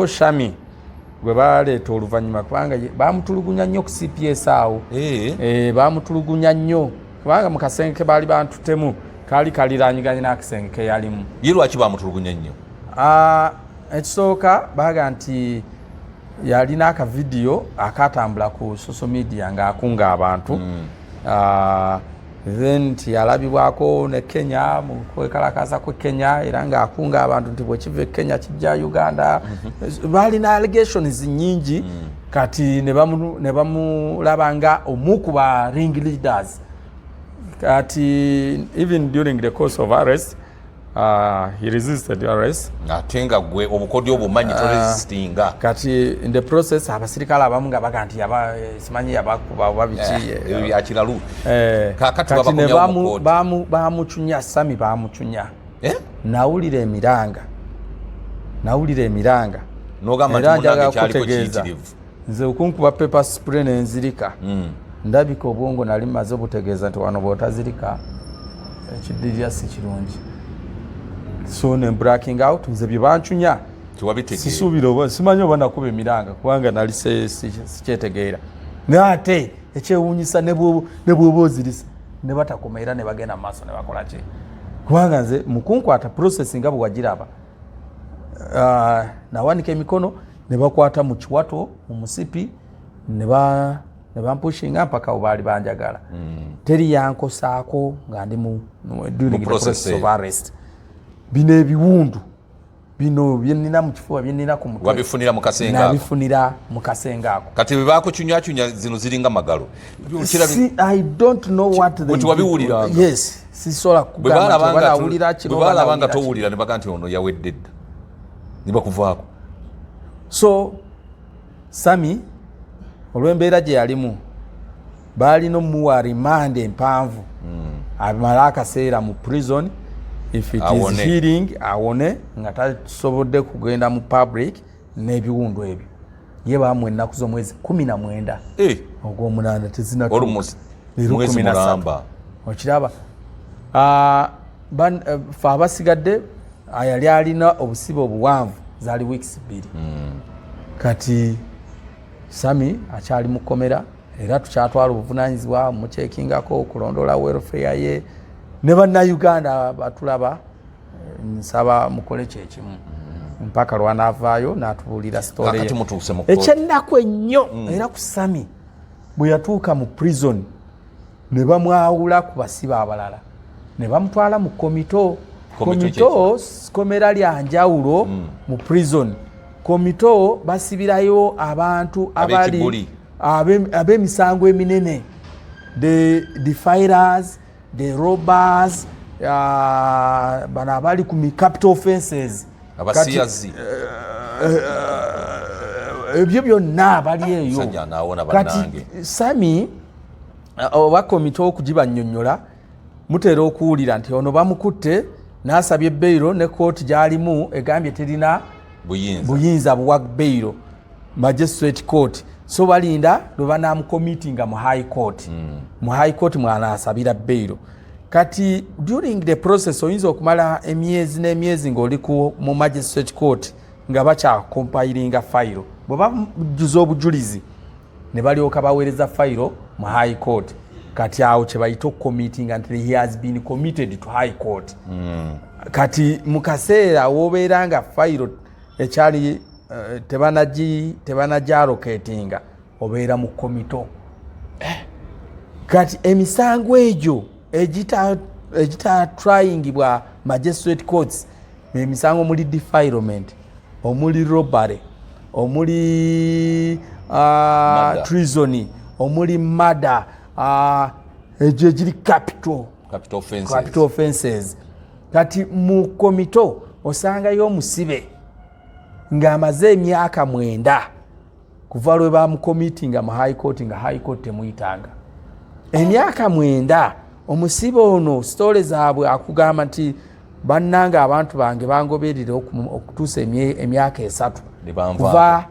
Okuggyako Shami gwe baleeta oluvannyuma, kubanga bamutulugunya nnyo ku CPS awo. Bamutulugunya nnyo kubanga mu kasenge ke baali bantutemu kaali kaliranyiganye n'akasenge ke yalimu. Ye lwaki bamutulugunya nnyo? Ah, ekisooka baga nti yalina akavidiyo akatambula ku social media ng'akunga abantu. Ah, then nti yalabibwako ne Kenya mu kwekalakaasa kwe Kenya, era ng'akunga abantu nti bwekiva e Kenya kijja Uganda. Balina allegations nyingi. Kati ne bamulaba nga omu ku ba ring leaders. Kati even during the course of arrest, he resisted arrest. Ate nga gwe obukodyo obumanyi, toresistinga. Kati in the process abasirikale abamu nga baga nti yaba simanyi yabakuba oba biki. Ebyo byakiralu. Kaakati Kati ne babakomyawo mu kooti. Bamucunya Sami, bamucunya. Eh? Nawulira emiranga, nawulira emiranga. N'ogamba nti Era munnange njagala kyaliko kutegeeza, kiyitirivu. nze okunkuba pepper spray nenzirika, ndabika obwongo nali maze obutegeeza nti wano bw'otazirika ekiddirira si kirungi. So ne blacking out, nze bye bancunya Tewabitegeera. Sisuubira oba simanyi oba nakuba emiranga, kubanga nali sikyetegeera. Naye ate ekyewuunyisa, ne bw'oba ozirise ne batakoma, era ne bagenda mu maaso ne bakola ki, kubanga nze mukunkwata process nga bwe wagiraba, nawanika emikono ne bakwata mu kiwato, mu musipi, ne bampushinga mpaka we baali banjagala. Teri yankosaako nga ndi during Mu the process process eyo. of arrest. Bino ebiwundu bino byenina mu kifuba, byenina ku mutwe, Wabifunira mu kasenge ako? Nabifunira mu kasenge ako. Kati bwe bakucunywacunya zino ziringa magalo. I don't know what they Bwe did. tiwabiwuliranga? Yes, sisobola Bwe kugamba nti balaba oba nga nawulira kino bwe oba balaba nga nawulira kino. towulira, ne baga nti ono yawedde dda, ne bakuvaako. So Sami olw'embeera gye yalimu, baalina omuwa remand empanvu, amale akaseera mu prison if it is Awone. healing, awone nga tasobodde kugenda mu public n'ebiwundu ebyo. Ye bamuwa ennaku z'omwezi 19 ogw'omunaana, tezinatuuka. Almost Leero mwezi 13. mulamba. Okiraba? Ah, fe abasigadde, yali alina obusibe obuwanvu, zaali weeks 2. Kati Sami akyali mu kkomera, era tukyatwala obuvunanyizibwa mukyekingako, okulondoola welfare ye. Ne Bannayuganda batulaba, nsaba mukole kyekimu mpaka lwanaavaayo n'atubuulira story ye. Kakati mutuuse mu kooti. Ekyennaku ennyo era ku Sami, bwe yatuuka mu prison ne bamwawula ku basibe abalala ne bamutwala mu committal. Committal? Committal komera lya njawulo mu prison. Committal basibirayo abantu abali Ab'ekibuli. ab'emisango eminene, the defilers, the robbers, bano abali ku capital offenses. Abasiyazi. Ebyo byonna bali eyo. Musajja anaawona. Kati Bannange. Sami oba committal okugibannyonnyola, mutera okuwulira nti ono bamukutte n'asabye bail, ne kooti gy'alimu egambye terina buyinza. Buyinza buwa bail, magistrate court. So balinda lwe banamucommittinga mu High Court. Mu High Court mwanaasabira bail. Kati during the process oyinza okumala emyezi n'emyezi ng'oli mu magistrate court nga bakyacompilinga fayiro. Bwe bajjuza obujulizi ne balyoka baweereza fayiro mu High Court. Kati awo kye bayita okucommittinga, nti he has been committed to High Court. Kati mu kaseera wobeera nga fayiro ekyali tebanagyallocatinga, obeera mu committal. Kati emisango egyo egitatryingibwa magistrate courts, emisango omuli defilement, omuli robbery, omuli Murder. treason, omuli murder, egyo egiri capital. Capital offenses. Capital offenses. Kati mu committal osangayo omusibe ng'amaze emyaka 9 kuva lwe bamucommittinga mu High Court, nga High Court temuyitanga. Emyaka 9, omusibe ono story zaabwe akugamba nti bannanga, abantu bange bangoberera okutuusa emyaka 3 Ne banvaako. Kuva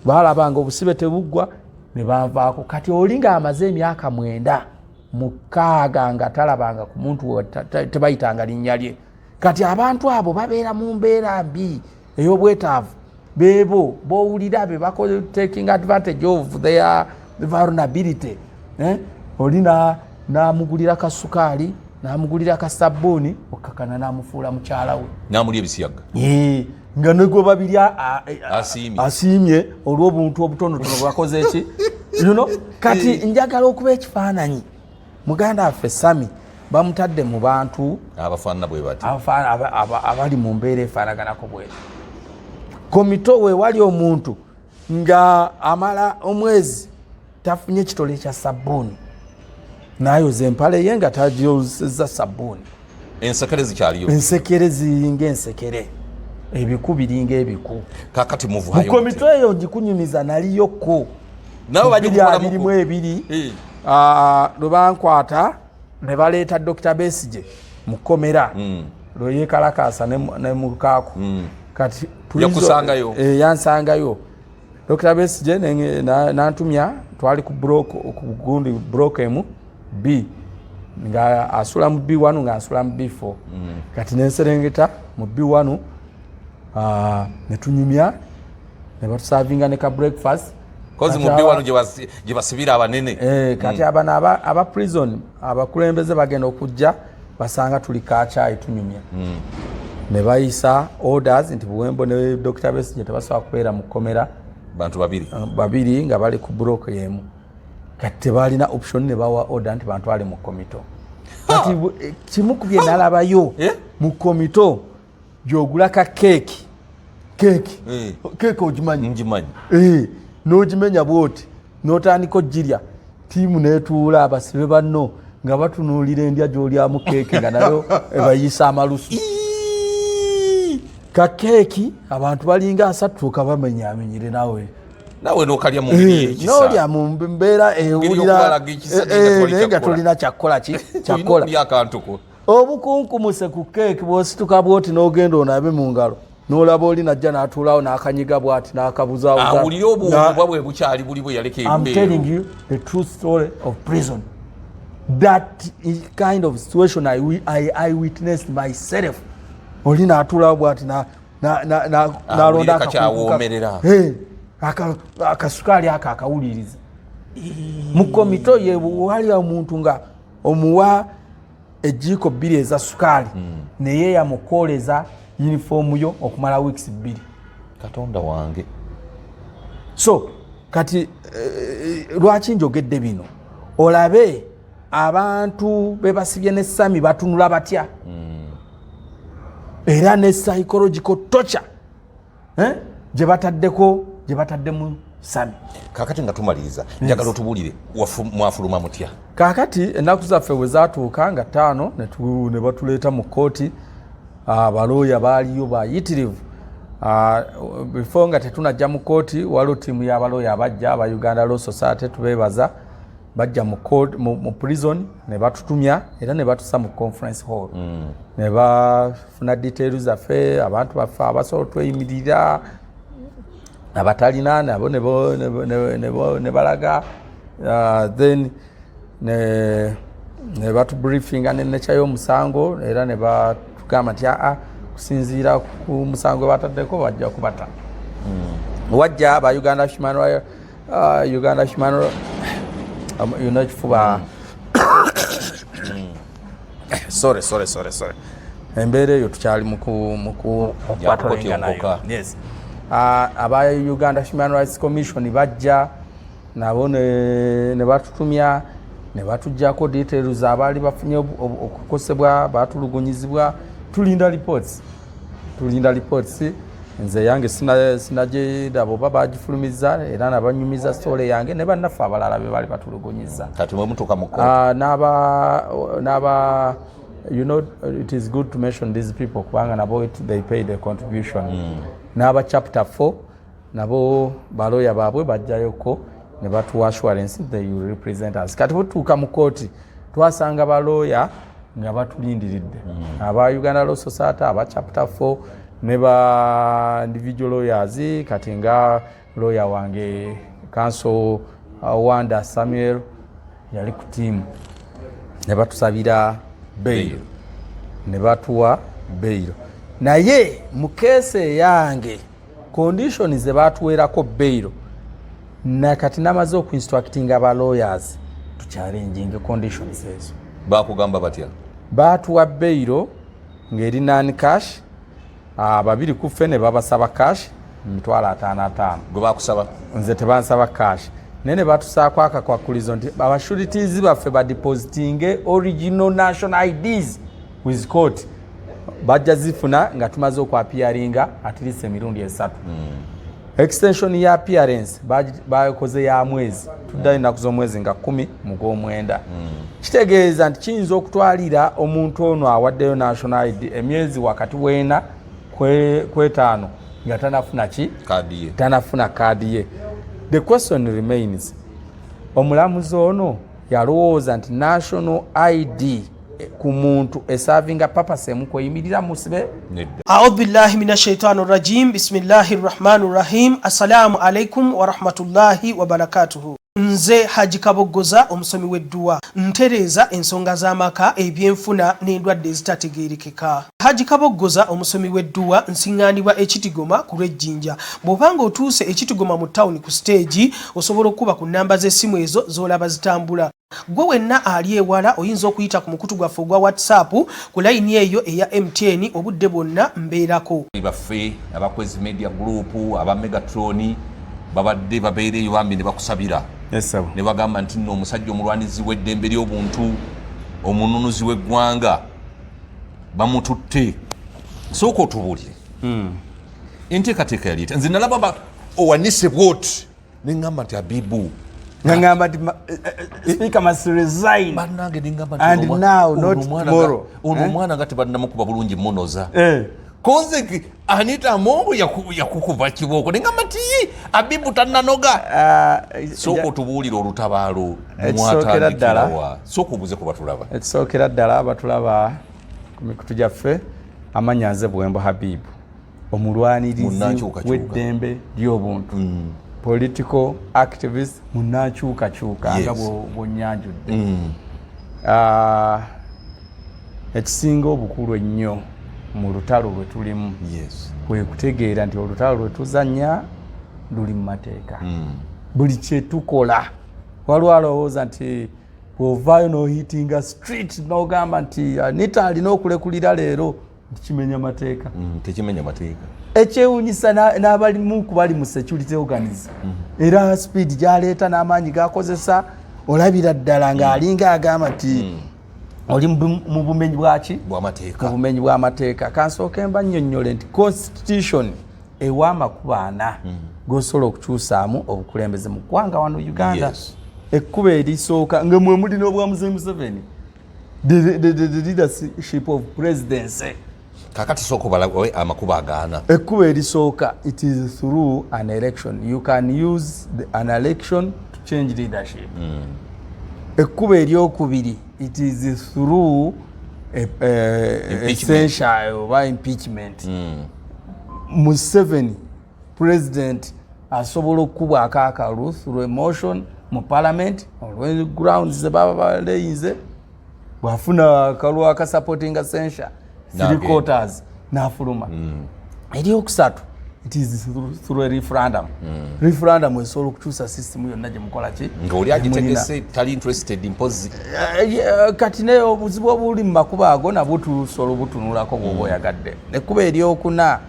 balaba nga obusibe tebuggwa ne banvaako. Kati oli ng'amaze emyaka 96 nga talabanga ku muntu we, tebayitanga linnya lye. Kati abantu abo babeera mu mbeera mbi ey'obwetaavu. Beebo bowulira be taking advantage of their vulnerability, eh? Oli namugulira kasukaali, namugulira kasabbuuni, okakana namufuula mukyala we. Namuli ebisiyaga. Nga negwe babiri Asiimye. Asiimye olw'obuntu obutonotono bwakoze ki. Kati njagala okuba ekifaananyi, muganda waffe Sami bamutadde mu bantu abafaanana bwe bati, abali mu mbeera efaanaganako bweti. Komito we wali omuntu nga amala omwezi tafunye kitole kya sabbuuni, nayoza empale ye nga tagyozeza sabbuuni. Ensekere zikyaliyo. Ensekere ziringa ensekere, ebiku biringa ebiku. Kakati muvaayo. Mukomito eyo ngikunyumiza naliyokko Nabo bagikukolamu. 2022. Lwe bankwata ne baleeta Dr Besige mu kkomera, lwe yeekalakaasa ne mukaaku. Kati Yakusangayo? Eh, yansangayo Dr Besige nantumya. Twali ku block, ku gundi block emu B, nga asula mu B1, nga asula mu B4. Kati nenserengeta mu B1, netunyumya, ne batusavinga ne ka breakfast. Kozi Kati mu B1 gye basibira abanene. Eh, kati abano aba prison abakulembeze bagenda okujja basanga tuli kakyayi tunyumya, ne bayisa orders nti Buwembo ne Dr Besige tebasobola kubeera mu kkomera. Bantu babiri. Babiri nga bali ku block yemu. Kati tebalina option, ne bawa order nti bantwale mu komito. Kati kimu ku bye nalabayo Eh? mu komito, gyogula ka keeki, keeki, keeki ogimanyi? Ngimanyi. Eh, n'ogimenya bwoti n'otandika ogirya, tiimu netuula, abasibe banno nga batunuulira endya gy'olyamu keeki, nga nayo ebayisa amalusu. Kakeeki abantu balinga 30 kabamenyamenyere nawe. Nawe nokalya mu ngeri ey'ekisa. Nolya mu mbeera ewulira y'okubalaga ekisa, naye nga tewali naye nga kyakkola. Tolina kyakkola ki Olina kyakkola. okulya akantu ko. Obukunkumuse ku keeki, bwosituka bwoti n'ogenda onabe mu ngalo, n'olaba oli najja n'atuulawo n'akanyiga bwati n'akabuzaabuza. Awulire obuwumubwa bwe bukyali buli bwe yaleka I'm ebweru. Telling you the true story of prison. That kind of situation I witnessed myself. Oli n'atuulawo bwati n'alonda Awulire kakyawoomerera. Hey, akasukaali ako akawuliriza. Mu komito ye wali omuntu nga omuwa ejiiko 2 eza sukaali, naye yamukooleza yunifoomu yo okumala weeks 2. Katonda wange! So kati lwaki njogedde bino? Olabe abantu be basibye ne Sami batunula batya, era ne psychological torture, eh, gye bataddeko, gye bataddemu Sami. Kakati nga tumaliriza, njagala otubuulire, mwafuluma mutya? Kaakati ennaku zaffe bwe zaatuuka nga 5, ne batuleeta mu kkooti. Abalooya baaliyo bayitirivu. Before nga tetunajja mu kkooti, waliwo ttiimu y'abalooya abajja aba Uganda Law Society, tubeebaza, bajja mu prison ne batutumya era ne batusa mu conference hall, ne bafuna details zaffe, abantu baffe abasobola otweyimirira, abatalina nabo ne balaga. Then ne batubriefinga ne nature y'omusango, era ne batugamba nti aa, kusinziira ku musango gwe bataddeko bajja kubata. Wajja aba Uganda Human Rights, Uganda Human you know, ekifuba. Sorry, sorry, sorry, sorry. Embeera eyo tukyali mukubattlinga nayo. Yakukotyonkoka. Yes. Aba Uganda Human Rights Commission bajja nabo ne batutumya ne batuggyako details abaali bafunye okukosebwa, batulugunyizibwa. Tulinda reports, tulinda reports. Nze yange sinagiraba oba bagifulumiza, era nabanyumiza story yange ne bannaffe abalala be baali batulugunyiza. Kati mwe mutuuka mu kkooti. N'aba it is good to mention these people kubanga nabo they paid a contribution. N'aba Chapter 4 nabo baloya baabwe bajjayoko ne batuwa assurance they will represent us. Kati butuuka mu kooti, twasanga balooya nga batulindiridde, aba Uganda Law Society, aba Chapter 4 ne ba individual lawyers. Kati nga lawyer wange, Counsel Wanda Samuel, yali ku tiimu, ne batusabira bail ne batuwa bail. Naye mu case eyange Condition ze batuweerako bail, nakati namaze okuinstructinga ba lawyers tuchallenginge conditions ezo. Bakugamba batya? Batuwa bail ng'eri non cash. Babiri ku ffe ne babasaba cash, 550,000. Gwe bakusaba? Nze tebansaba cash, naye ne batusaako akakwakulizo nti abasureties baffe badepositinge original national IDs with court, bajja zifuna nga tumaze okuappearinga at least emirundi 3. Extension ya appearance bakoze ya mwezi, tuddayo ennaku z'omwezi nga 10 mu gw'omwenda. Kitegeeza nti kiyinza okutwalira omuntu ono awaddeyo national ID emyezi wakati w'ena kwetaano nga tanafuna ki? Kaadi ye. Tanafuna kaadi ye. The question remains, omulamuzi ono yalowooza nti national ID ku muntu eservinga purpose emu kweyimirira musibe? Nedda. أعوذ بالله من الشيطان الرجيم، بسم الله الرحمن الرحيم. السلام عليكم ورحمة الله وبركاته. Nze Haji Kaboggoza, omusomi w'edduwa, ntereeza ensonga z'amaka, ebyenfuna n'endwadde ezitategeerekeka. Haji Kaboggoza, omusomi w'edduwa, nsiŋŋaanibwa Ekitigoma ku lw'Ejjinja. Bw'obanga otuuse Ekitigoma mu tawuni ku siteegi, osobola okuba ku nnamba z'essimu ezo z'olaba zitambula. Gwe wenna ali ewala oyinza okuyita ku mukutu gwaffe ogwa WhatsApp ku layini eyo eya MTN, obudde bwonna mbeerako. Baffe abakwezi Media Group, aba Megatron, babadde babeereeyo bambi ne bakusabira ne bagamba nti nno omusajja omulwanizi w'eddembe ly'obuntu, omununuzi w'eggwanga, bamututte. Sooka otubuulire enteekateeka yali etya? Nze nalaba owanise bwoti neŋŋamba nti Abibu Ngamba nti speaker must resign. Bannange, neŋŋamba. And now, not tomorrow. Ono Eh? omwana nga tebannamukuba bulungi munoza. Eh. Konze Anita Amongo yakukuba kibooko, neŋŋamba nti, "Yi, Abibu tannanoga." Sooka otubuulire olutabaalo Ekisookera ddala- mwatandikirawa. Sooka obuze ku batulaba. Ekisookera ddala, batulaba ku mikutu gyaffe, amanya nze Bwembo Habibu, omulwanirizi Munnankyukakyuka. w'eddembe ly'obuntu, political activist, munnankyukakyuka nga bw'onnyanjudde. Ekisinga obukulu ennyo mu lutalo lwe tulimu kwe kutegeera nti olutalo lwe tuzannya luli mu mateeka. Buli kyetukola, waliwo alowooza nti bw'ovaayo n'ohitinga street n'ogamba nti Anita alina okulekulira leero, nti kimenya mateeka. Tekimenya mateeka. Ekyewunyisa, n'abalimu ku bali mu security organs, era speed gyaleeta n'amaanyi gakozesa, olabira ddala ng'alinga agamba nti oli mu bumenyi bwaki? Bwamateeka. Mu bumenyi bw'amateeka. Kansooke mba nnyonnyole nti constitution ewa amakubo ana gosobola okukyusaamu obukulembeze mu ggwanga wano Uganda. Ekkubo erisooka, nga mwe muli n'obwa Museveni, the leadership of presidency. Kakati sooka obalawe amakubo agaana. Ekkubo erisooka, it is through an election. You can use an election to change leadership. Ekkubo eryokubiri, it is through a Impeachment. censure oba impeachment. Museveni president asobola okukubwako akalulu through a motion mu parliament, olwe grounds ze baba baleyinze. Bwafuna akalulu akasupportinga censure three N'agenda. quarters, n'afuluma. Eryokusatu, it is through a referendum. Referendum esobola okukyusa system yonna gyemukola ki? Ng'oli agitegese tali interested mpozi. Kati naye obuzibu obuli mu makubo ago nabwo tusobola obutunulako bwoba oyagadde. Ekkubo eryokuna,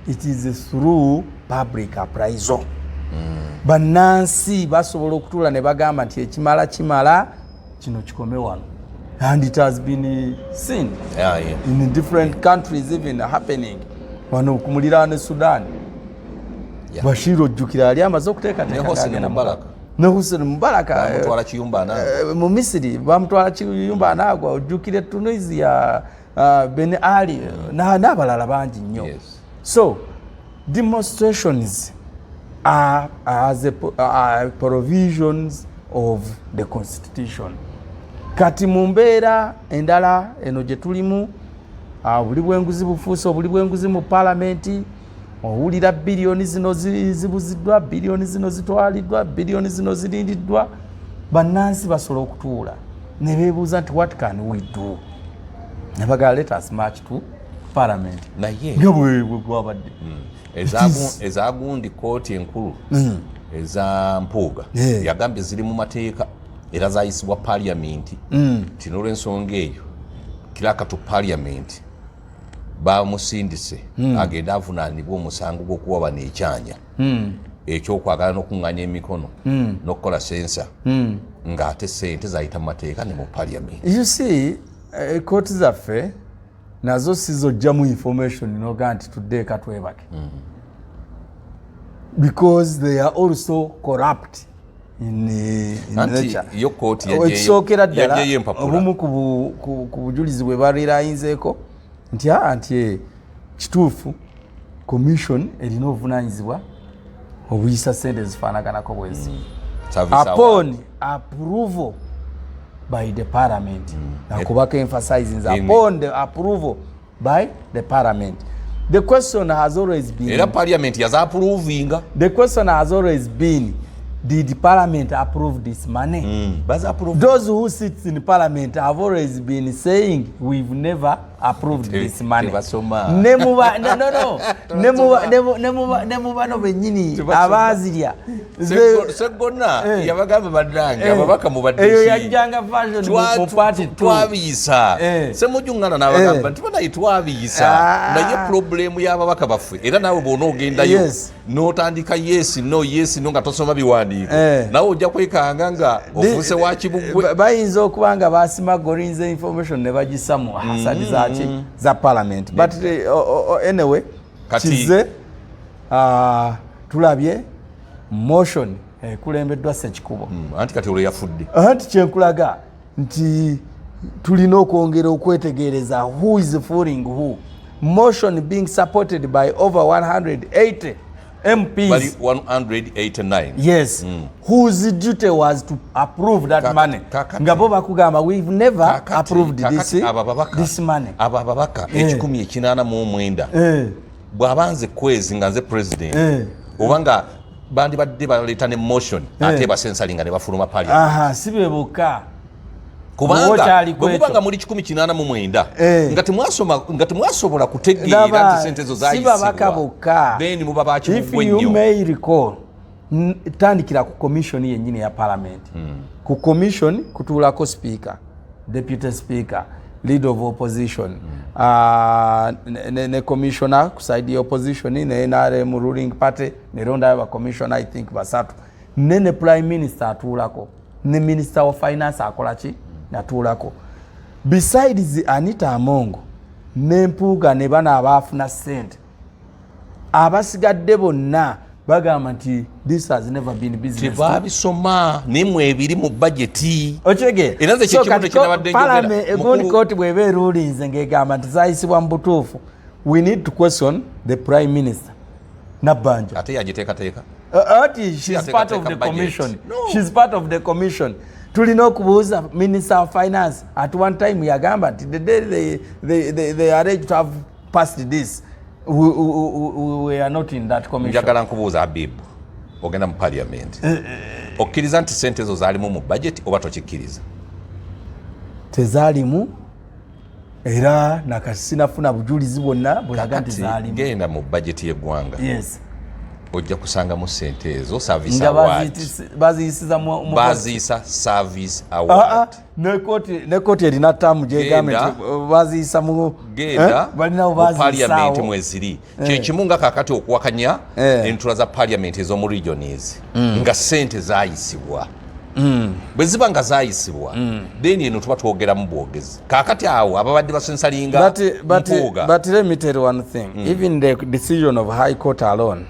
it is through public appraisal. Bannansi basobola okutuula ne bagamba nti ekimala kimala, kino kikome wano, and it has been seen in different countries, even happening wano ku muliraano Sudan. Bashir, ojjukira, yali amaze okuteekateeka Ne Hosni ng'agenda Mubarak. Ne Hosni Mubarak, bamutwala kiyumba anaagwa. Mu Misiri bamutwala kiyumba anaagwa. Ojjukire Tunisia, Ben Ali n'abalala bangi nnyo. So demonstrations are provisions of the constitution. Kati mu mbeera endala eno gye tulimu, obuli bw'enguzi bufuuse obuli bw'enguzi mu paalamenti. Owulira biliyoni zino zibuziddwa, biliyoni zino zitwaliddwa, biliyoni zino zirindiddwa. Bannansi basobola okutuula ne beebuuza nti, "What can we do?" Ne bagala, "Let us march to Parliament. Naye nga bwe gwabadde. Ezagundi kooti enkulu eza Mpuuga yagambye ziri mu mateeka era zayisibwa parliament, nti n'olwensonga eyo clerk to parliament bamusindise agende avunaanibwa omusango gw'okuwa bano ekyanya ekyokwagala n'okuŋŋanya emikono n'okukola census, ng'ate sente zayita mu mateeka ne mu parliament. You see, kooti zaffe nazo sizojjamu information noga nti tudde eka twebake, because they are also corrupt in Anti nature. yo kooti Ekisookera ddala, yaggyeyo empapula. Obumu ku bujulizi bwe balirayinzeeko nti nti kituufu commission erina obuvunanyizibwa obuyisa sente zifaanaganako bwezi Service upon award. approval by the parliament. Nakubako emphasizing upon the approval by the parliament. The question has always been, Era parliament yazaapprovinga. The question has always been, did parliament approve this money? Bazaapprove. Those who sit in parliament have always been saying, "We've never approved this money." Tebasoma. Ne muba no, ne mu bano bennyini Tebasoma. abaazirya. Seggona yabagamba, "Bannange ababaka, mubadde Eyo ki? yajjanga version mu part two. Twabiyisa." Semujungana n'abagamba nti banaye twabiyisa, naye problem y'ababaka baffe, era naawe bw'ona ogendayo n'otandika yes, no, yes, no, nga tosoma biwandiiko, nawe ojja kwekanga nga ofuuse wa kibuggwe. Bayinza okuba nga basmugglinze information ne bagisa mu Hansard zaki za parliament, but anyway, kize tulabye motion ekulembeddwa Sekikubo. Anti kati olwo yafudde. Anti kyenkulaga nti tulina okwongera okwetegereza who is fooling who. Motion being supported by over 180 MPs. Bali 189. Yes, whose duty was to approve that money, nga bo bakugamba, "We've never approved Kakati abo ababaka, this money." Abo ababaka 189, bw'aba nze Kwezi nga nze president, oba nga bandibadde baleeta ne motion ate bacensuringa ne bafuluma parliament. Aha, si be bokka. Kubanga Okyali bwe muba kwekyo. nga muli 189 nga temwasoma, nga temwasobola kutegeera Ndaba, nti sente ezo si babaka zayisibwa, bokka. Then muba If bakibugwe you nnyo. may recall, tandikira ku commission yennyini ya parliament. Ku commission kutuulako speaker, deputy speaker, leader of opposition, ne commissioner ku side ya opposition, ne NRM ruling party nerondayo ba commissioner, I think basatu, ne prime minister atuulako, ne minister of finance akola ki, atuulako. Besides Anita Amongo ne Mpuuga ne bano abaafuna ssente, abasigadde bonna bagamba nti this has never been business. Tebabisoma, naye mwebiri mu bajeti. Okitegeera? Era nze kyekimu tekinabadde njogera. Egundi kooti bw'eba erulinze ng'egamba nti zayisibwa mu butuufu, we need to question the prime minister Nabbanja. Ate yagiteekateeka. Ati she's part of the budget. commission. No. She's part of the commission. Tulina okubuuza minister of finance. At one time yagamba nti the day they arranged to have passed this, we are not in that commission. Njagala nkubuuza, Habibu, ogenda mu parliament, okkiriza nti sente ezo zaalimu mu budget oba tokikkiriza? Tezaalimu, era nakati sinafuna bujulizi bwonna bulaga nti Kakati zaalimu. genda mu budget y'eggwanga, ojja kusangamu sente ezo, service Nga award. Baziyisiza Baziyisa service Ah, award. ne kooti erina term gyegambe Genda. nti baziyisa mu Genda balinawo mu parliament baziyisaawo. mweziri. Kyekimu nga kakati okuwakanya entula za parliament ez'omu regions, nga sente zayisibwa. Bwe ziba nga zayisibwa, then eno tuba twogeramu bwogezi. Kakati awo ababadde bacensuringa But Mpuuga. But let me tell you one thing. Even the decision of High Court alone,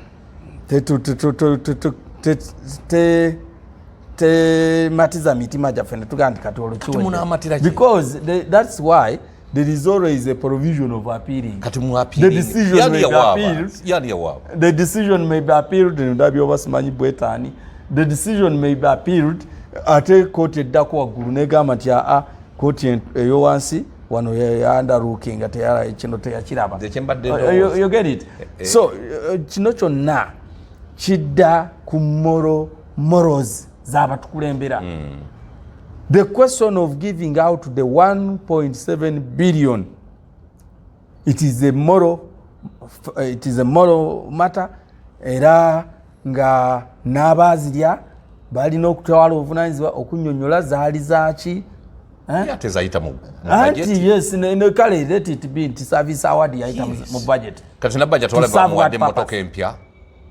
tematiza mitima gyaffe ne tugamba nti kati olwo kiwedde. Munaamatira ki? Because that's why there is always a provision of appealing. Kati The decision may be appealed. Yani yawaaba? The decision may be appealed. Ndabye oba simanyi bwetaani, the decision may be appealed, ate kooti eddako waggulu negamba nti aa, kooti eyowansi wano yandalukinga, kino teyakiraba. Nze kyembadde ndowooza. You get it? So kino kyonna kidda ku morals z'abatukulembera. The question of giving out the 1.7 billion It is a moral matter, era nga n'abaazirya balina okutwala obuvunanyizibwa okunyonyola zaali zaaki. Eh? Ate zayita mu budget. Yes, ne kale let it be nti service award yayita mu budget. Kati na budget wala bamuwadde emmotoka empya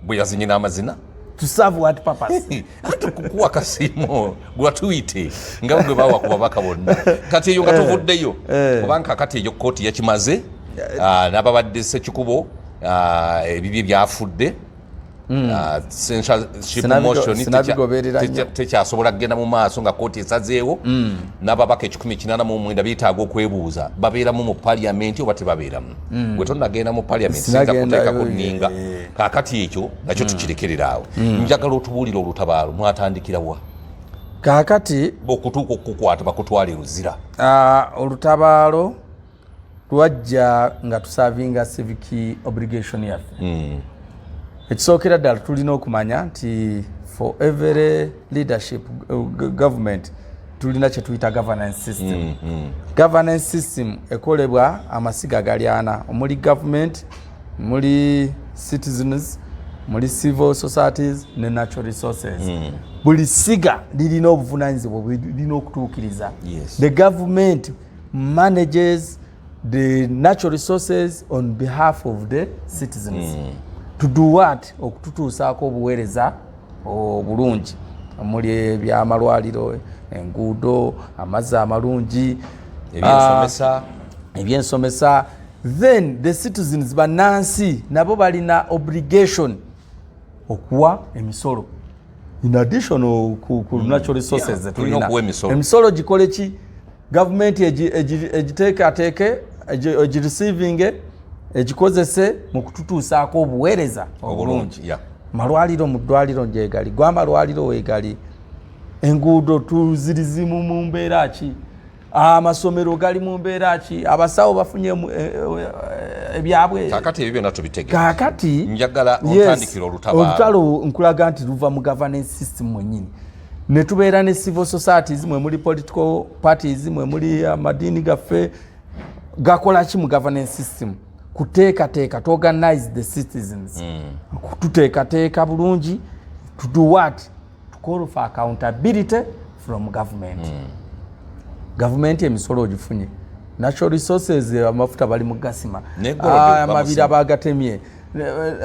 bwe yazinye n'amazina. To serve what purpose? Ate kukuwa kasiimo gratuity nga gwe bawa ku babaka bonna. Kati eyo nga tuvuddeyo, kubanga kati eyo kkooti yakimaze, n'ababadde Ssekikubo, ebibye byafudde. Censorship motion tekyasobola kugenda mu maaso nga kooti esazeewo. N'ababaka 189 beetaaga okwebuuza, babeeramu mu paliamenti oba tebabeeramu? Gwe tonnagenda mu paliamenti, sinza kuteeka ku nninga. Kaakati ekyo nakyo tukirekerera awo. Njagala otubuulire olutabaalo mwatandikira wa? Kaakati okutuuka okukukwata bakutwala e Luzira. Olutabaalo lwajja nga tuservinga civic obligation yaffe. Ekisookera ddala, tulina okumanya nti for every leadership, government, tulina kyetuyita governance system. Governance system ekolebwa amasiga gali ana, omuli government, muli citizens, muli civil societies ne natural resources. Buli siga lirina obuvunanyizibwa lirina okutuukiriza. The government manages the natural resources on behalf of the citizens. To do what? Okututuusaako obuweereza obulungi, omuli ebyamalwaliro, enguudo, amazzi amalungi, ebyensomesa. Ebyensomesa. Then the citizens, bannansi, nabo balina obligation okuwa emisolo in addition ku natural resources. Tulina zetulina. Okuwa emisolo. Emisolo gikole ki? Gavumenti egiteekateeke, egireceiving, egikozese mu kututuusaako obuweereza obulungi. Obulungi, yeah. Malwaliro, mu ddwaliro gyegali, gwamalwaliro weegali, enguudo tuzirizimu mu mbeera ki, amasomero gali mu mbeera ki, abasawo bafunye ebyabwe. Kaakati ebyo byonna tubitegere. Kaakati Njagala yes, otandikira olutabaalo. Olutalo nkulaga nti luva mu governance system mwennyini, ne tubeera ne civil societies, mwe muli political parties, mwe muli amadiini gaffe. Gakola ki mu governance system? Kuteekateeka, to organize the citizens, kututeekateeka bulungi. To do what? To call for accountability from government. Gavumenti emisolo ogifunye, natural resources, amafuta bali mu gasima. Ne gold Amabira bamusimye. bagatemye.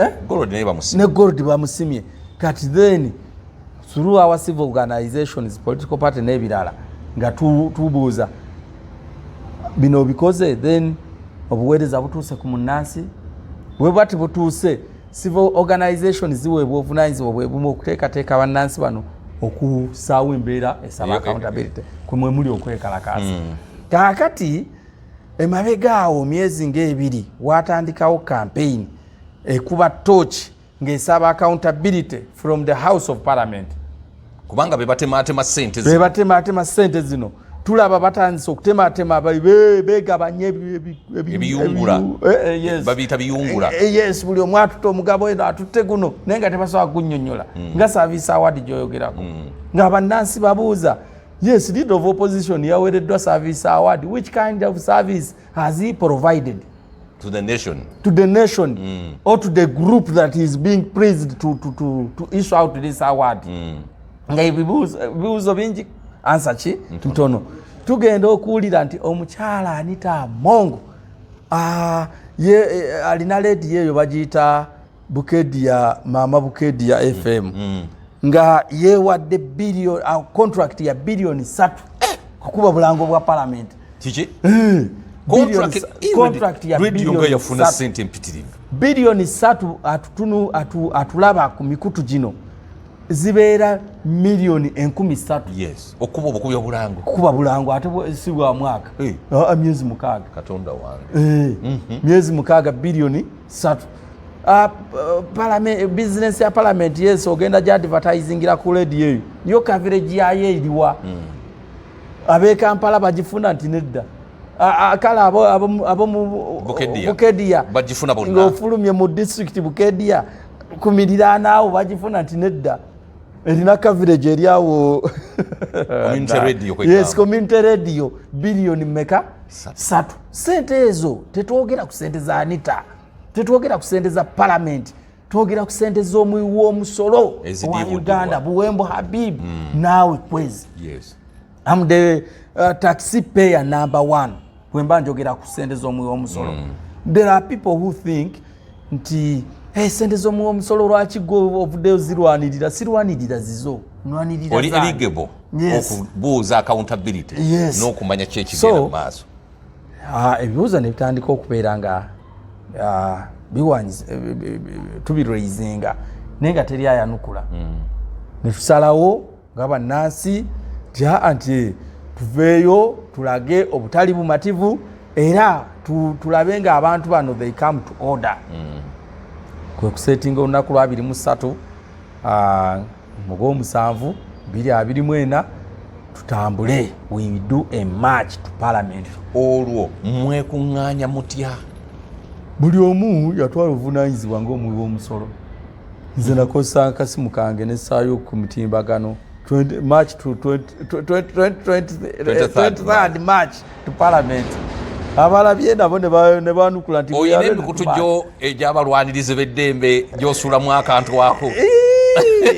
Eh? Gold naye bamusimye. Ne gold bamusimye. Kati then through our civil organizations, political party n'ebirala, nga tubuuza bino obikoze, then obuweereza butuuse ku munnansi? Bwe bati butuuse, civil organization ziweebwa obuvunanyizibwa bwe bumu okuteekateeka bannansi bano okusaawo embeera esaba accountability, kumwe muli okwekalakaasa. Kaakati emabega awo myezi ng'ebiri watandikawo campaign ekuba torch ng'esaba accountability from the House of Parliament. Kubanga be batematema ssente zino. Bebatematema ssente zino. Tulaba batandise okutematema, begabanya Ebiyungula. Yes. Babiyita biyungula. Yes, buli omu atutte omugabo eno, atutte guno, naye nga tebasobola kunnyonnyola, nga service award gyoyogerako, nga bannansi babuuza. Yes, leader of opposition yaweereddwa service award. Which kind of service has he provided to the nation? To the nation or to the group that is being praised to issue out this award? Nga ebibuuzo bingi, answer ki ntono. Tugenda okuwulira nti omukyala Anita Among, ye alina lediyo eyo bagiyita Bukedia, Maama Bukedia FM, nga yewadde billion, contract ya 3 billion kukuba bulango bwa parliament. Kiki? Contract ya Radio nga billion yafuna 3. Sente empitirivu. 3 billion atutunu atulaba ku mikutu gino zibeera 300,000,000. Yes, okuba obukubi obulango. Kukuba bulango, ate si bwa mwaka. Ah, myezi 6. Katonda wange. Myezi 6, 3 billion. Business ya parliament, yes, ogenda gyadvertisingira ku radio eyo, yo coverage yayo eriwa? Ab'e Kampala bagifuna? Nti nedda. Kale abo mu Bukedia. Bukedia Bagifuna bonna. Ng'ofulumye mu district Bukedia ku miriraano awo bagifuna? Nti nedda. Erina coverage eri awo? Community radio kwegamba. Yes, community radio, biliyoni meka? Satu. Sente ezo tetwogera ku sente za Anita, tetwogera ku sente za Parliament, twogera ku sente z'omuwi w'omusolo owa Uganda, Buwembo Habib. Naawe Kwezi, am the tax payer number one. Bwemba njogera ku sente z'omuwi w'omusolo, there are people who think nti, "Hey, sente z'omuwi w'omusolo lwaki gwe ovuddeyo zirwanirira?" Sirwanirira zizo, nwanirira Oli zange. eligible Yes. okubuuza accountability n'okumanya ki ekigenda mu maaso. Ebibuuzo ne bitandika okubeera nga tubiraisinga, naye nga teri ayanukula. Ne tusalawo nga bannansi nti aa, nti tuveeyo tulage obutali bumativu era tulabe nga abantu bano they come to order. Kwe kusetinga olunaku lwa 23 mu gw'omusanvu 2024 tutambule, we do a march to Parliament. Olwo mwekuŋŋaanya mutya? Buli omu yatwala obuvunanyizibwa ng'omuwi w'omusolo. Nze nakozesa akasimu kange nessaayo ku mitimbagano 20 March to 20 20 20 23rd. 23rd March to Parliament. Abalabye nabo ne banukula nti Oyina emikutu gyo egy'abalwanirizi b'eddembe gy'osuulamu akantu ako?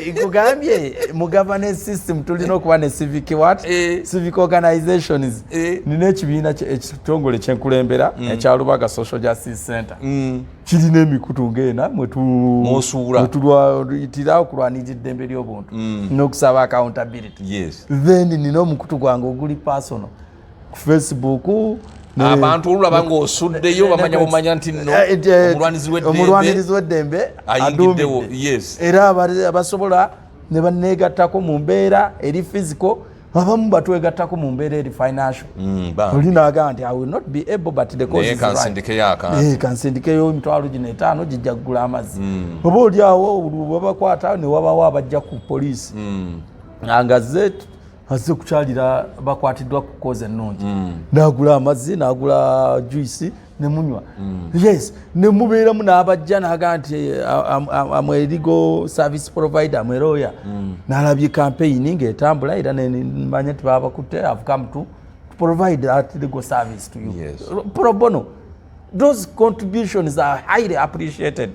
Nkugambye, mu governance system tulina okuba ne civic what? Civic organizations. Nina ekibiina ekitongole kyenkulembera ekya Lubaga Social Justice Center. Kirina emikutu ng'ena Mw'osuula. Mwetulwayitira okulwanirira eddembe ly'obuntu n'okusaba accountability. Then nina omukutu gwange oguli personal ku Facebook Abantu olulaba ng'osuddeyo bamanya bumanya nti nno omulwanizi w'eddembe omulwanirizi w'eddembe ayingiddewo. aduumidde. Era abasobola ne baneegattako mu mbeera eri physical, abamu batwegattako mu mbeera eri financial. Bambi. Oli naagamba nti, "I will not be able, but the cause Naye is right." kansindikeyo akantu. Kansindikeyo 5,000 gijja kugula amazzi. Oba oli awo babakwata ne wabawo abajja ku poliisi nga azze kukyalira bakwatiddwa ku cause ennungi, n'agula amazzi, n'agula juice ne munywa. Yes, ne mubeeramu n'abajja n'agamba nti, "Am a legal service provider, am a lawyer, n'alabye campaign ng'etambula era nemanya nti baba bakutte. I've come to provide that legal service to you pro bono." Those contributions are highly appreciated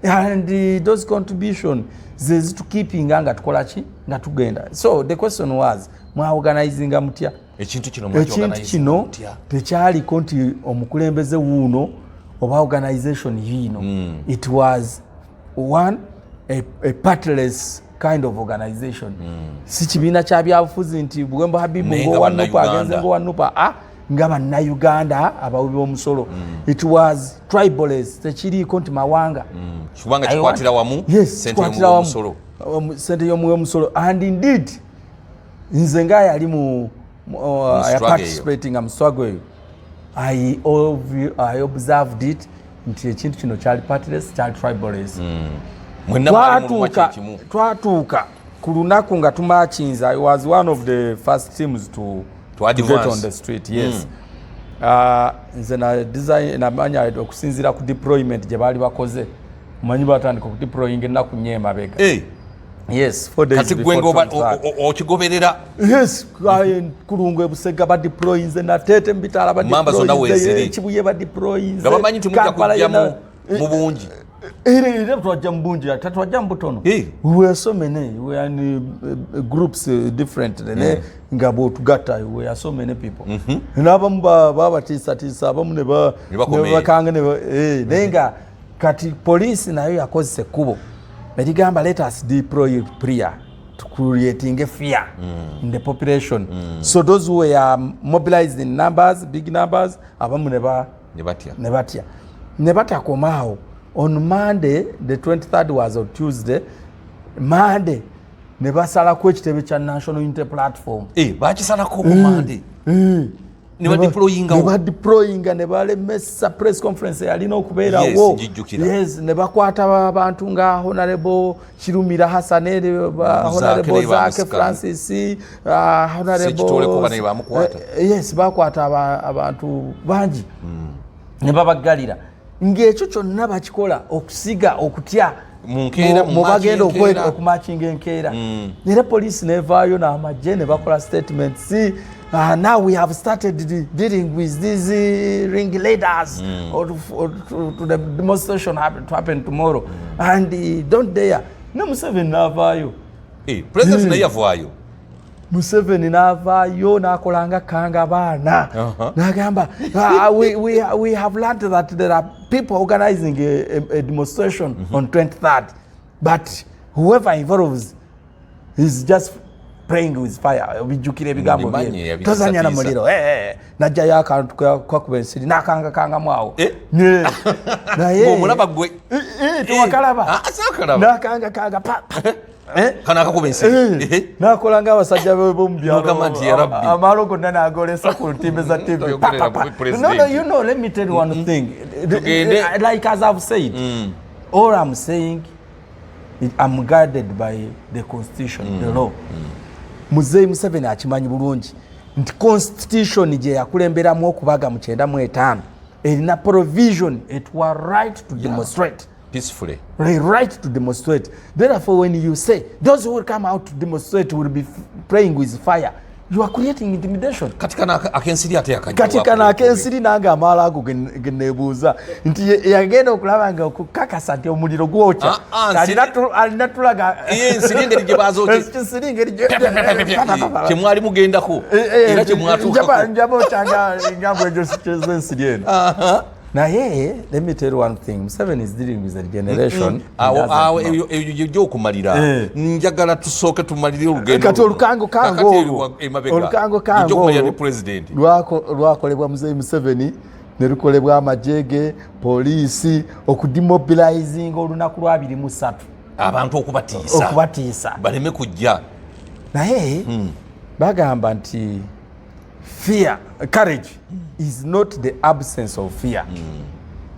and those contribution ze zitukeepinga nga tukola ki, nga tugenda. So the question was, mwaorganizinga mutya? Ekintu kino Ekintu mwakiorganizinga kino mutya? tekyaliko nti omukulembeze wuuno oba organization yiino. It was one a partyless kind of organization. Si kibiina kya byabufuzi nti Buwembo Habibu Naye nga ng'owa NUP Bannayuganda. agenze ng'owa NUP, nga Bannayuganda abawi b'omusolo. It was tribalist, tekiriiko nti mawanga. Kubanga kikwatira wamu Yes, sente kikwatira wamu. y'omusolo. Sente y'omuwi w'omusolo. And indeed nze nga yali mu struggle eyo. participating mu struggle eyo, I observed it nti ekintu kino kyali partyless, kyali tribalist. Mwenna mwali mulumwa Twatuuka kyekimu. Twatuuka ku lunaku nga tumakinza. I was one of the first teams To to get advance. on the street, yes. Nze na design namanya okusinziira ku deployment gye baali bakoze. Omanyi batandika okudeployinga ennaku 4 emabega. Yes, 4 days Kati gwe before nga 23rd. okigoberera. Yes, Kulungu ebusega badeployinze, Nateete mubitaala. Mamba zonna weeziri. Kibuye badeployinze. Nga bamanyi nti mujja Kampala kujja yonna. mu bungi. Era twajja mu bungi, tetwajja mu butono. We were so many, we were in groups different, ne nga bw'otugatta we are so many people. N'abamu babatiisatiisa, abamu ne Ne bakoma ne bakanga naye nga kati poliisi nayo yakozesa ekkubo erigamba, "Let us deploy prayer to creating a fear in the population." So those who were mobilized in numbers, big numbers, abamu ne ba Ne batya. Ne batya, ne batakomaawo. On Monday, the 23rd was on Tuesday, Monday ne basalako ekitebe kya National Unity Platform. Bakisalako ku Mande ne badeployingawo. Ne badeployinga, ne balemesa press conference yalina okubeerawo. Yes, njijjukira. Yes, ne bakwata abantu nga Honorable Kirumira Hassan, Honorable naye Zake bamusikana. Francis, Honorable Ssekitoleko banaye bamukwata. Yes, bakwata abantu bangi ne babaggalira, ng'ekyo kyonna bakikola okusiga okutya Mu nkeera, mu mu march bagenda y'enkeera. Okumakinga enkeera. Era poliisi nevaayo n'amagye ne bakola statements. Now we have started dealing with these ring leaders or to the demonstration to happen tomorrow and don't dare. Ne Museveni n'avaayo. Eh, president naye yavaayo. Museveni n'avaayo n'akolanga kanga baana n'agamba, "Ah, we have learned that there are people organizing a demonstration on 23rd, but whoever involves is just playing with fire." Bijjukira ebigambo Mbimanyi, bye. Yabitiisatiisa. Tozanya na muliro. Eh, eh. Najjayo akantu kakuba ensiri n'akangakangamu awo. Eh? Naye Ng'omulaba gwe. Eh, eh, tewakalaba? Ah, saakalaba. N'akangakanga pa pa. Eh? Kano akakuba ensiri. Eh, nakola ng'abasajja b'omu N'ogamba nti, "Ya Rabbi." Amaalo gonna n'agolesa ku ntimbe za TV. Toyogerera Pa, pa, pa. ku president. No, let me tell you one thing. Tugende. Like as I've said, all I'm saying is I'm guided by the constitution, the law. Muzeeyi Museveni akimanyi bulungi nti constitution gye yakulemberamu okubaga mu 95 erina provision etuwa right to demonstrate, peacefully, the right to demonstrate. Therefore, when you say those who will come out to demonstrate will be playing with fire, you are creating intimidation. Kati kano ak'ensiri ate yakajja Kati kano ak'ensiri nange amaala ago ge neebuuza nti yagenda okulaba nga okukakasa nti omuliro gwokya. Ah, ah, Alina tulaga. Eh, ensiri engeri gye bazookye. Ensiri engeri Kyemwali mugendako era kyemwatuukako. Njaba okyanga nga bwegyo ensiri eno. Naye let me tell you one thing: Museveni is dealing with a generation he Awo doesn't awo know. Ebyo gyokumalira. Eh. Njagala tusooke tumalire olugendo Kati luno. olukango kango Kakati olwo emabega. olukango kango Ejja okumalira olwo ne president. lwakolebwa Muzeeyi Museveni ne lukolebwa amagye, poliisi, okudemobilizinga olunaku lwa 23. Abantu okubatiisa. Okubatiisa. Baleme kujja. Naye bagamba nti fear, courage is not the absence of fear.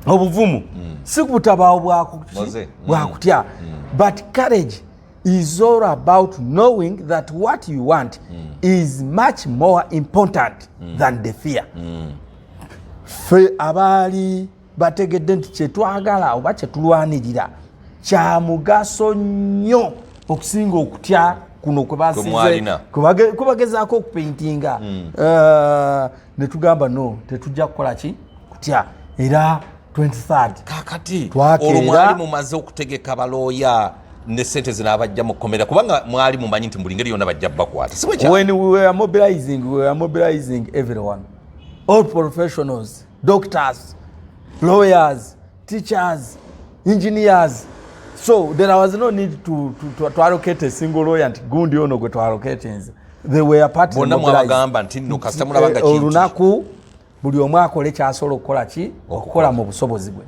Obuvumu si butabaawo Moze. bwakutya, but courage is all about knowing that what you want is much more important than the fear. Ffe abaali bategedde nti kyetwagala oba kyetulwanirira kya mugaso nnyo okusinga okutya kuno kwe basize- Mwalina. kwe bagezaako okupaintinga. Eh, ne tugamba no, tetujja kukola ki kutya, era 23rd Kakati Twakeera. olwo mwali mumaze okutegeka balooya ne sente zinaabajja mu kkomera, kubanga mwali mumanyi nti buli ngeri yonna bajja bakwata, si bwe kyali? When we were mobilizing, we were mobilizing everyone, all professionals, doctors, lawyers, teachers, engineers, so there was no need to allocate a single lawyer nti gundi ono gwe twallocatinze. They were part Bonna mwabagamba nti nno kasita mulaba nga Eh, kintu olunaku buli omu akole kyasobola okukola ki okukola mu busobozi bwe.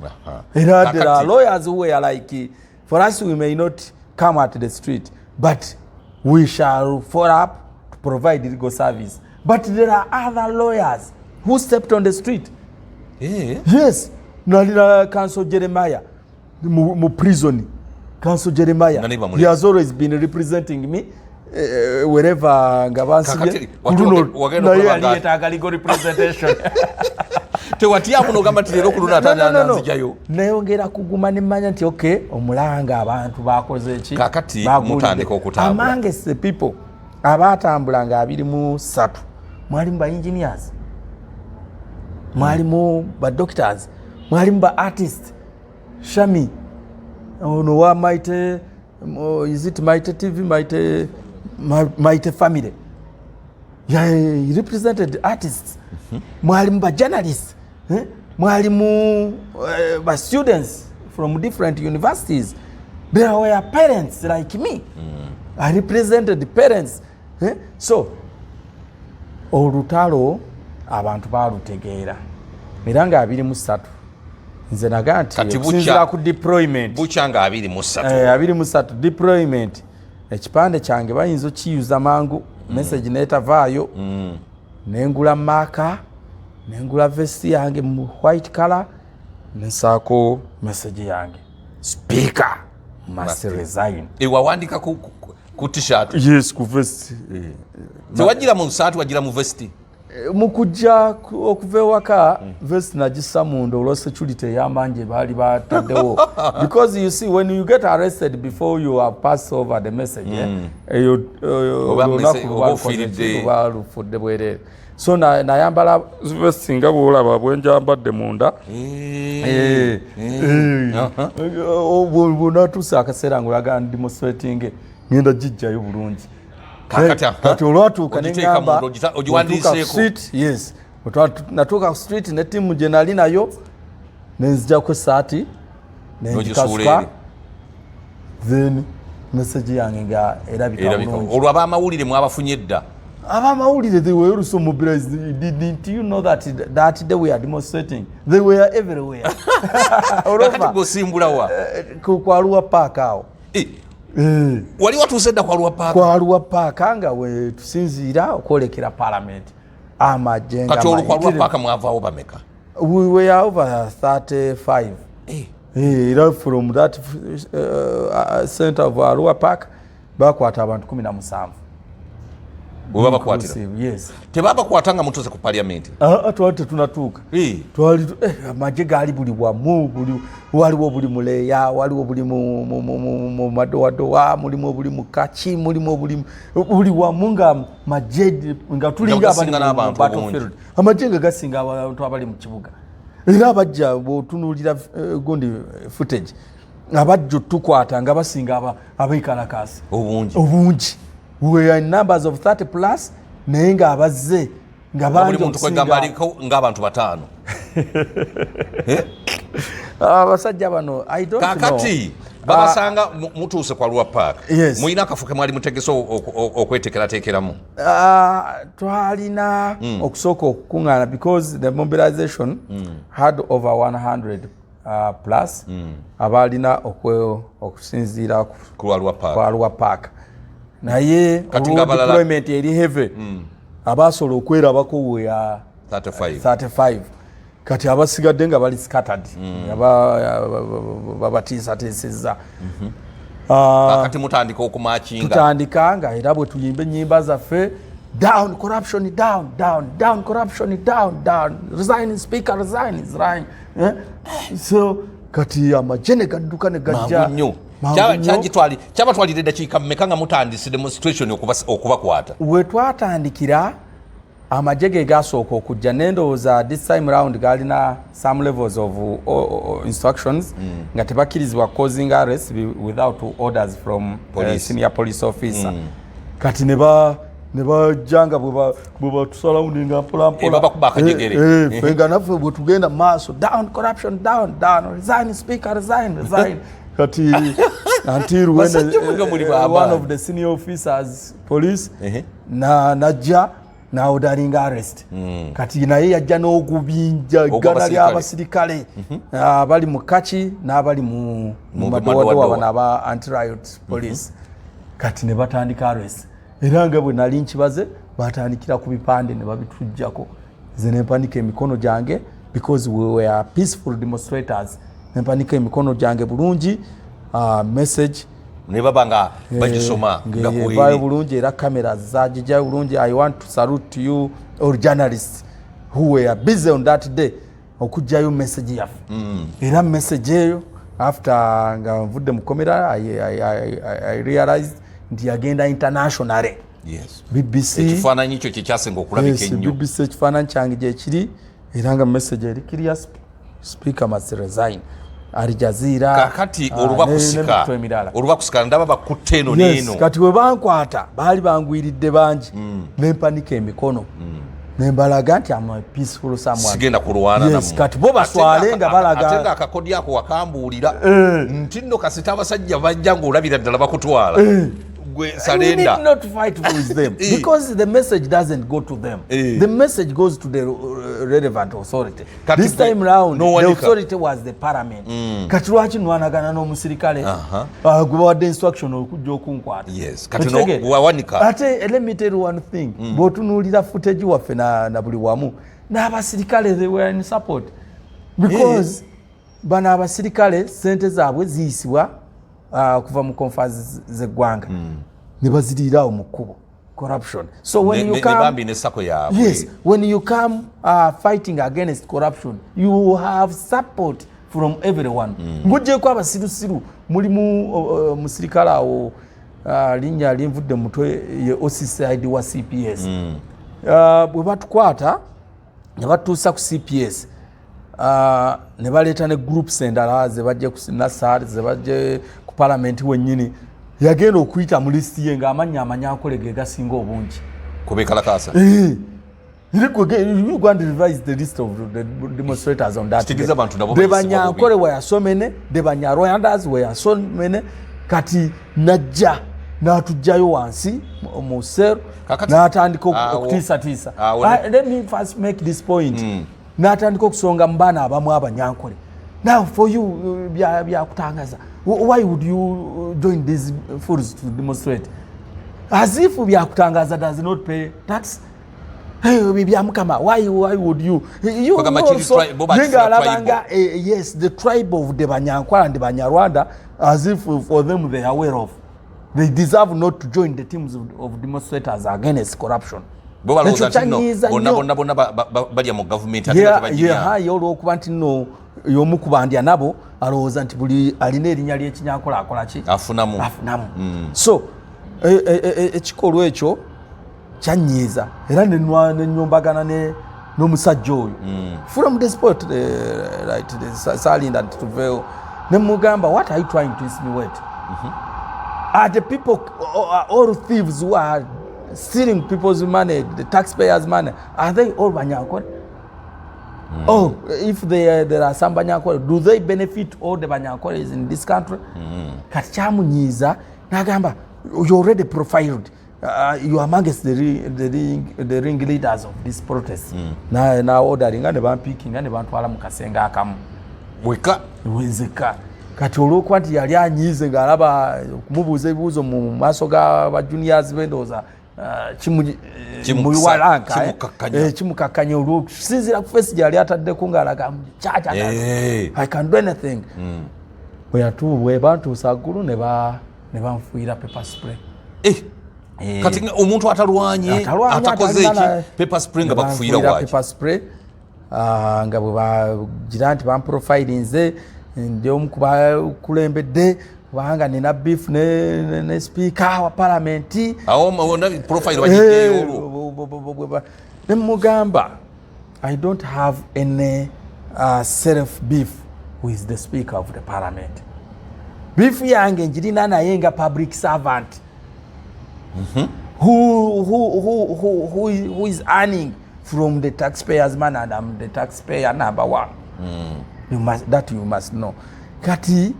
Era there are lawyers who were like, for us, we may not come at the street, but we shall follow up to provide legal service. But there are other lawyers who stepped on the street. Eh, Yes, nalina Counsel Jeremiah mu prison. Counsel Jeremiah, Nani bamuleka? he has always been representing me wherever nga bansibye. Kakati, Ku luno wagenda naye okulaba yali yeetaaga legal representation. Tewatyamu nogamba nti leero ku luno No, no, no, no. atananzijayo? Nayongera kuguma nemanya nti ok, omulanga abantu bakoze eki. Kakati Baguulidde. mutandika okutambula. Amongst the people abatambula nga 23 mwalimu ba engineers, mwalimu ba doctors, mwalimu ba artist. Shami ono wa Mighty, is it Mighty TV, Mighty Family? Yeah, he represented artists. Mwalimu ba journalists, eh? Mwalimu ba students from different universities. There were parents like me. I represented parents, eh? So olutalo abantu balutegeera era nga 23 nze naga nti Kati okusinziira ku deployment bukya nga 23. Eh, 23 deployment, ekipande kyange bayinza okiyuza mangu, message netavaayo. Nengula marker, nengula vest yange mu white color, nensaako message yange, "Speaker must resign." Eh, wawandika ku t-shirt? Yes, ku vest. Tewagira mu saati, wagira mu vesti? Mu kujja okuva ewaka, vest nagissa munda olwa security ey'amaanyi baali bataddewo, because you see, when you get arrested before you have passed over the message, eh, eyo Oba olunaku oba luba lukoze ofiiridde. ki, luba lufudde bwereere. So nayambala vest nga bwolaba bwenjambadde munda. Bwonatuusa akaseera nga oyagala demonstrating, ngenda gijjayo bulungi. Kati olwatuuka neŋamba, yes, natuuka ku street ne tiimu gye nali nayo, nenzijako esaati nengikasuka, then message yange nga erabika bulungi. Olwo abamawulire mwabafunye dda? Abamawulire, they were also mobilized. Didn't you know that that day we are demonstrating, they were everywhere? Kati gosimbulawa? Ku Arua Park awo. Wali watuuse dda ku Arua Park? Ku Arua Park nga we tusinziira okwolekera Parliament, amagye. Kati olwo ku Arua Park mwavaawo bameka? We were over 35. Era from that center of Arua Park bakwata abantu 17. Bwebabakwatira? Yes. Tebabakwata nga mutuuse ku Parliament? Twali tetunatuuka. Twali amagye gaali buli wamu, buli waliwo, buli muleeya waliwo, buli mu madowadowa mulimu, buli mu kaki mulimu, buli wamu nga magye, nga tulinga abali mu battlefield. Amagye nga gasinga abantu abali mu kibuga. Era abajja, bw'otunuulira gundi footage, abajja otukwata nga basinga abeekalakaasi obungi. Obungi. We were in numbers of 30 plus, naye ng'abazze nga bangi okusinga ng'abantu bataano. Abasajja bano, I don't know. Kakati babasanga mutuuse ku Arua Park. Mulina akafo ke mwali mutegese okwetekerateekeramu? Twalina okusooka okukuŋŋaana because the mobilization had over 100 plus abalina okusinziira ku Arua Park, naye deployment eri heavy, abasobola okwerabako we 35. Kati abasigadde nga bali scattered, babatiisatiisizza. Kati mutandika okumakinga? Tutandika nga era bwe tuyimba ennyimba zaffe: "Down corruption, down, down, down corruption, down, down, resign speaker, resign, resign." Eh? So kati amagye ne gadduka ne gajja. Nnyo. Kyabatwalira eddakiika mmeka nga mutandise demonstration okubakwata? We twatandikira, amagye ge gasooka okujja. Nendowooza this time round galina some levels of instructions nga tebakkirizibwa causing arrest without orders from senior police officer. Kati ne bajja nga bwe batusurroundinga mpolampola, ffe nga naffe bwe tugenda maaso: "Down corruption, down, down, resign speaker, resign, resign." Kati until when one of the senior officers police najja naorderinga arrest. Kati naye yajja n'ogubinja eggana ly'abasirikale abali mu kaki n'abali mu madowadowa, bano aba anti-riot police. Kati ne batandika arrest, era nga bwe nali nkibaze, batandikira ku bipande ne babitujjako. Nze nempanika emikono gyange because we were peaceful demonstrators. Nempanika emikono gyange bulungi, message ne baba nga bagisoma. Ngevaayo bulungi, era kamera zagijjayo bulungi. I want to salute you all journalists who were busy on that day okugjayo message yaffe. Era message eyo, after nga nvudde mukomera, I realized nti yagenda internationally. BBC. Ekifaananyi kyo kyekyasinga okulabika ennyo. BBC, ekifaananyi kyange gyekiri, era nga message eri clear: "Speaker must resign." Al Jazeera. Kakati olubakusika, olubakusika ndaba bakutte eno neeno. Kati we bankwata baali bangwiridde bangi. Nempanika emikono nembalaga nti am peaceful someone. Sigenda kulwana. Yes, kati bo baswale nga balaga. Ate nga akakodi ako wakambuulira nti nno kasita abasajja bajja ng'olabira ddala bakutwala, gwe surrender. We need not fight with them because the message doesn't go to them. The message goes to the relevant authority. Kati this time round, no, the authority was the parliament. Kati lwaki nwanagana n'omusirikale gwe bawadde instruction okujja okunkwata? Yes. Kati no, wawanika. Ate let me tell you one thing. Bw'otunuulira footage waffe na buli wamu n'abasirikale, they were in support because bano abasirikale sente zaabwe ziyisibwa kuva mu coffers z'eggwanga ne baziriiraawo mu kkubo, corruption. So when you come ne sako yaabwe. Yes, when you come fighting against corruption, you have support from everyone. Ng'oggyeko abasirusiru, mulimu musirikale awo, linnya linvudde mutwe, ye OCCID wa CPS. Bwe batukwata ne batuusa ku CPS, ne baleeta ne groups endala zebajje ku Nasar, zebajje ku palamenti wennyini. Yagenda okuyita mu lisiti ye ng'amannya amanyankole ge gasinga obungi. Kubekalakasa. Eh. You go and revise the list of the demonstrators on that day. Kitegeeza abantu nabo The bayisibwa bubi. Banyankole were so many, the Banyarwandas were so many. Kati najja n'atugjayo wansi mu cell Kakati- n'atandika okutiisatiisa. Let me first make this point. N'atandika okusonga mu baana abamu abanyankole. Now for you, byakutangaza. Why would you join these fools to demonstrate? As if byakutangaza does not pay tax. Hey, Byamukama, why would you? You Kwagamba kiri also, bo bakisira ye ng'alaba tribal. nga, yes, the tribe of the Banyankole and the Banyarwanda, as if for them they are aware of. They deserve not to join the teams of demonstrators against corruption. Bo balowooza Ekyo nti nno kyanyiiza bonna nnyo. bonna bonna balya mu gavumenti ate nga tebagirya. Ye olw'okuba nti nno y'omu ku bandya nabo, alowooza nti buli alina erinnya ly'ekinyankole akola ki? Afunamu. Afunamu. So ekikolwa ekyo kyanyiiza era nenyombagana n'omusajja oyo from the spot, right, salinda nti tuveewo, nemugamba, "What are you trying to insinuate? Are the people all thieves who are stealing people's money, the taxpayers' money, are they all Banyankole? Oh, if there are some Banyankole, do they benefit all the Banyankoles in this country?" Kati kyamunyiiza n'agamba, "You already profiled, you are amongst the ring leaders of this protest." Na orderinga ne bampikinga ne bantwala mu kasenge akamu. Weka? Nzeka. Kati olwokuba nti yali anyiize ng'alaba okumubuuza ebibuuzo mu maaso ga ba juniors be, ndowooza muwalanka Kimukakkanya. Kimukakkanya olwokusinziira ku face gyeyali ataddeko ng'alaga kyakya, "I can do anything." Bwe bantuusa ggulu ne banfuuyira pepper spray. Kati nga omuntu atalwanye, Atalwanye, atakoze atalina eki, pepper spray nga ne bakufuuyira banfuuyira waki? Pepper spray, nga bwe bagira nti bamprofilinze, ndi omu ku bakulembedde kubanga nina beef ne speaker wa palamenti. Awo wonna profile bagiddeyo olwo. Ne mugamba, "I don't have any self beef with the speaker of the parliament. Beef yange njirina naye nga public servant who is earning from the taxpayers' money, and I'm the taxpayer number one. That you must know." Kati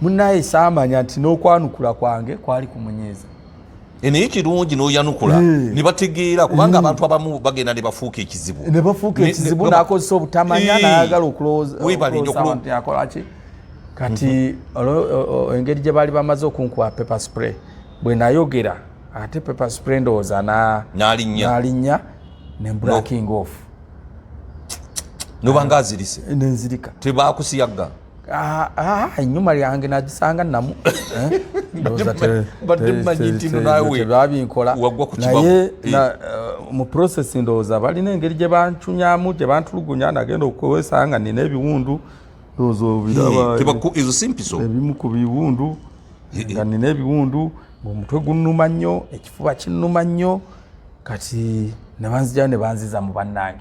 munaye saamanya nti n'okwanukula kwange kwali kumunyiiza. Naye kirungi n'oyanukula ne bategeera, kubanga abantu abamu bagenda ne bafuuka ekizibu. Ne bafuuka ekizibu, n'akozesa obutamanya, n'ayagala okulowooza Weebale nnyo okulowooza abantu yakola ki. Kati engeri gye baali bamaze okunkuba pepper spray, bwe nayogera ate pepper spray ndowooza N'alinnya. N'alinnya ne breaking off. Nobanga azirise. Nenzirika. Tebakusiyagga? Ah, ah, ennyuma lyange nagisanga namu. Eh? Ndowooza Mbadde mmanyi nti nno naawe tebabinkola. wagwa ku kibabu. Naye mu process ndowooza balina engeri gye bancunyamu, gye bantulugunya, nagenda okwesanga nina ebiwundu, ndowooza obiraba. Ezo si mpiso. Ebimu ku biwundu, nga nina ebiwundu, omutwe gunnuma nnyo, ekifuba kinnuma nnyo. Kati ne banzijayo ne banziza mu bannange.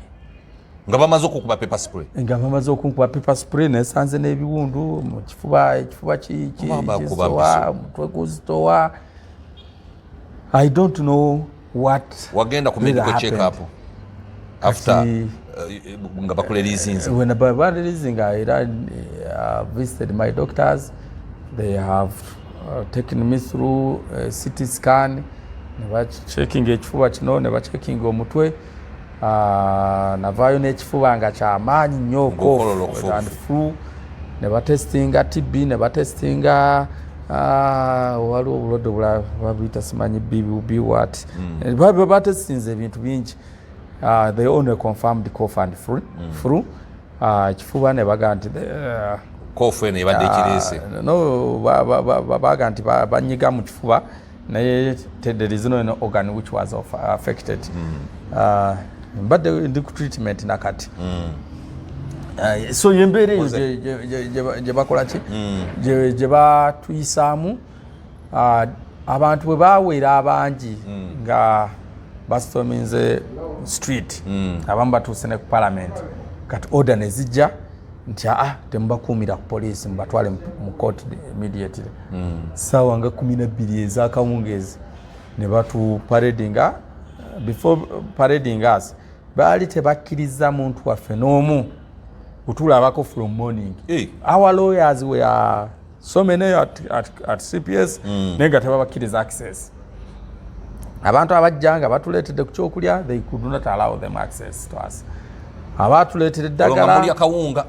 Nga bamaze okukuba pepper spray? Nga bamaze okunkuba pepper spray, nesanze n'ebiwundu mu kifuba, ekifuba Oba bakuba kizitowa, mpiso. omutwe guzitowa. I don't know what Wagenda ku really medical happened. check up after nga bakureleasinze? When releasing, I visited my doctors. They have taken me through CT scan, ne bacheckinga ekifuba kino, ne bacheckinga omutwe. Navaayo n'ekifuba nga kyamaanyi nnyo, Ng'okolola cough okufa. and flu. Ne batestinga TB, ne batestinga, waliwo obulwadde obulala babuyita simanyi B what. Batestinze ebintu bingi. They only confirmed cough and flu. Flu. Ekifuba ne baga nti Cough eno ebadde ekireese. No, baga nti banyiga mu kifuba, naye there is no organ which was affected. Mbadde ndi ku treatment nakati. So yembeera eyo gye bakola ki, gye batuyisaamu. Abantu bwe baweera abangi nga Bastorminze street, abamu batuuse ne ku parliament. Kati order ne zijja nti aa, temubakuumira ku poliisi, mubatwale mu court immediately. Saawa nga 12 ez'akawungeezi ne batu paradinga. Before parading us, baali tebakkiriza muntu waffe n'omu kutulabako from morning. Our lawyers were so many at CPS, naye nga tebabakkiriza access. Abantu abajja nga batuleetedde ku kyokulya, they could not allow them access to us. Abatuleetera Olwo nga eddagala. Mulya kawunga?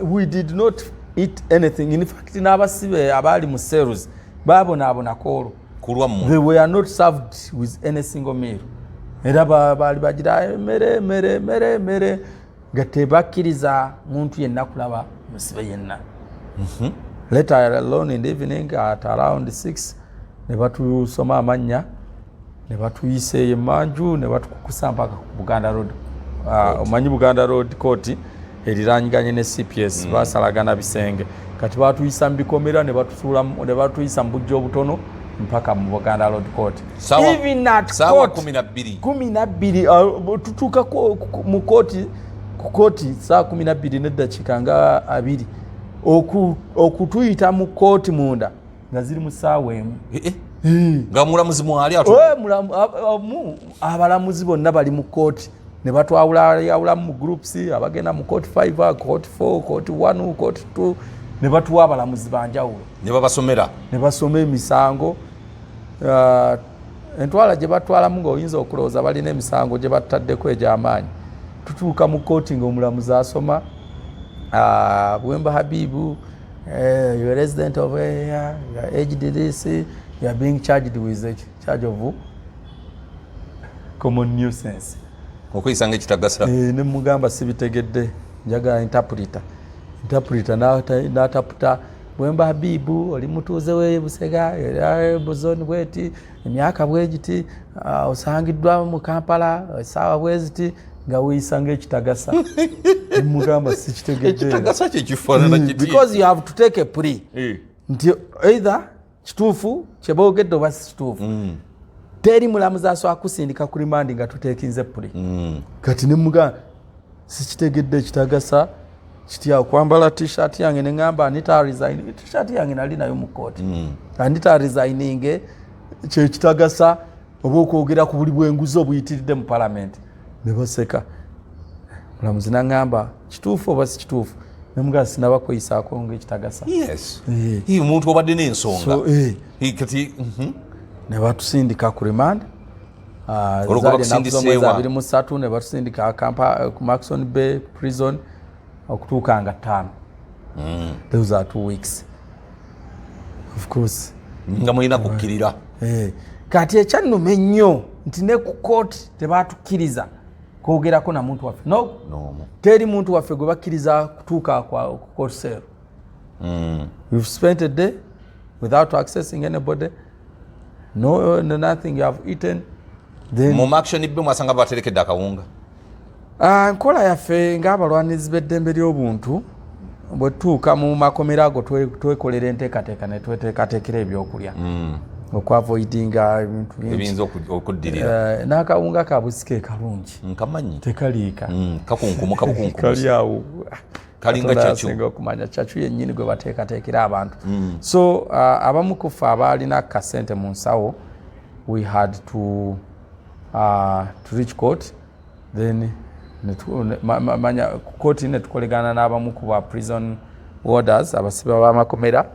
We did not eat anything. In fact, n'abasibe abaali mu cells babonaabonako olwo. Ku lwammwe? They were not served with any single meal. Era baali bagira emmere, emmere, emmere, emmere, nga tebakkiriza muntu yenna kulaba musibe yenna. Later alone in the evening at around 6 ne batusoma amannya, ne batuyisa eyo emanju, ne batukukusa mpaka ku Buganda Road. Omanyi Buganda Road Court eriranyiganye ne CPS, basalagana bisenge. Kati batuyisa mu bikomera, ne batusuula ne batuyisa mu bujja obutono mpaka mu Buganda Road Court. Even at Saawa court, 12? 12, tutuuka mu kooti, ku kooti saa 12 neddakiika nga 20. Okutuyita mu kooti munda nga ziri mu ssaawa 1. Eh, eh. Nga mulamuzi mwali atu? Eh, abalamuzi bonna bali mu kooti, ne batwawulayawulamu mu groups, abagenda mu court 5, court 4, court 1, court 2, ne batuwa abalamuzi banjawulo. Ne babasomera? Ne basoma emisango. Entwala gye batwalamu ng'oyinza okulowooza balina emisango gye bataddeko egy'amaanyi. Tutuuka mu kooti ng'omulamuzi asoma, "Bwemba Habibu, you are resident of area, you are aged this, you are being charged with a charge of common nuisance." Okweyisa nga ekitagasa. Eh, ne mugamba sibitegedde, njagala interpreter. Interpreter n'ataputa, "Bwemba Habibu, oli mutuuze we Busega, era buzoni bweti, emyaka bwegiti, osangiddwa mu Kampala esaawa bweziti nga weeyisa ng'ekitagasa." Nemugamba sikitegedde. Ekitagasa kyekifaanana kiti? Because you have to take a plea nti either kituufu kyeboogedde oba si kituufu. Teri mulamuzi asobola kusindika ku remand nga tuteekinze plea. Kati nemugamba sikitegedde, ekitagasa kitya? Okwambala T-shirt yange, neŋamba anita resign, T-shirt yange nali nayo mu kooti, anita resigninge kyekitagasa, oba okwogera ku buli bwenguzi obuyitiridde mu parliament? Ne baseka. Mulamuzi naŋŋamba kituufu oba si kituufu? Nemugamba sinaba kweyisaako ngaekitagasa. Yes. Eh. Omuntu obadde n'ensonga. So, eh. Kati. Ne batusindika ku remand. Olwo gwe Zaali ennaku bakusindise z'omwezi wa? 23, ne batusindika ku Murchison Bay Prison okutuuka nga 5. Those are 2 weeks, of course. Nga mulina kukkirira. Eh, kati ekyannuma ennyo nti ne ku kooti tebatukkiriza kwogerako na muntu waffe, no. N'omu. Teri muntu waffe gwe bakkiriza kutuuka ku court cell. You've spent a day without accessing anybody, no, nothing you have eaten. Then Mu Murchison Bay mwasanga baterekedde akawunga? Ah, nkola yaffe ng'abalwanirizi b'eddembe ly'obuntu, bwe tutuuka mu makomera ago twekolera enteekateeka ne tweteekateekera ebyokulya okwavoidinga ebintu bingi. Ebiyinza okuddirira. Eh, n'akawunga ka busike kalungi. Nkamanyi. Tekaliika. Kakunkumuka bukunkumusi. Kali awo. Kalinga Katonda kyacu. asinga okumanya kyacu yennyini gwe bateekateekera abantu. So abamu kufe abaalina kasente mu nsawo, we had to reach court, then manya kooti ne tukolegana n'abamu ku ba prison warders, abasibe b'amakomera,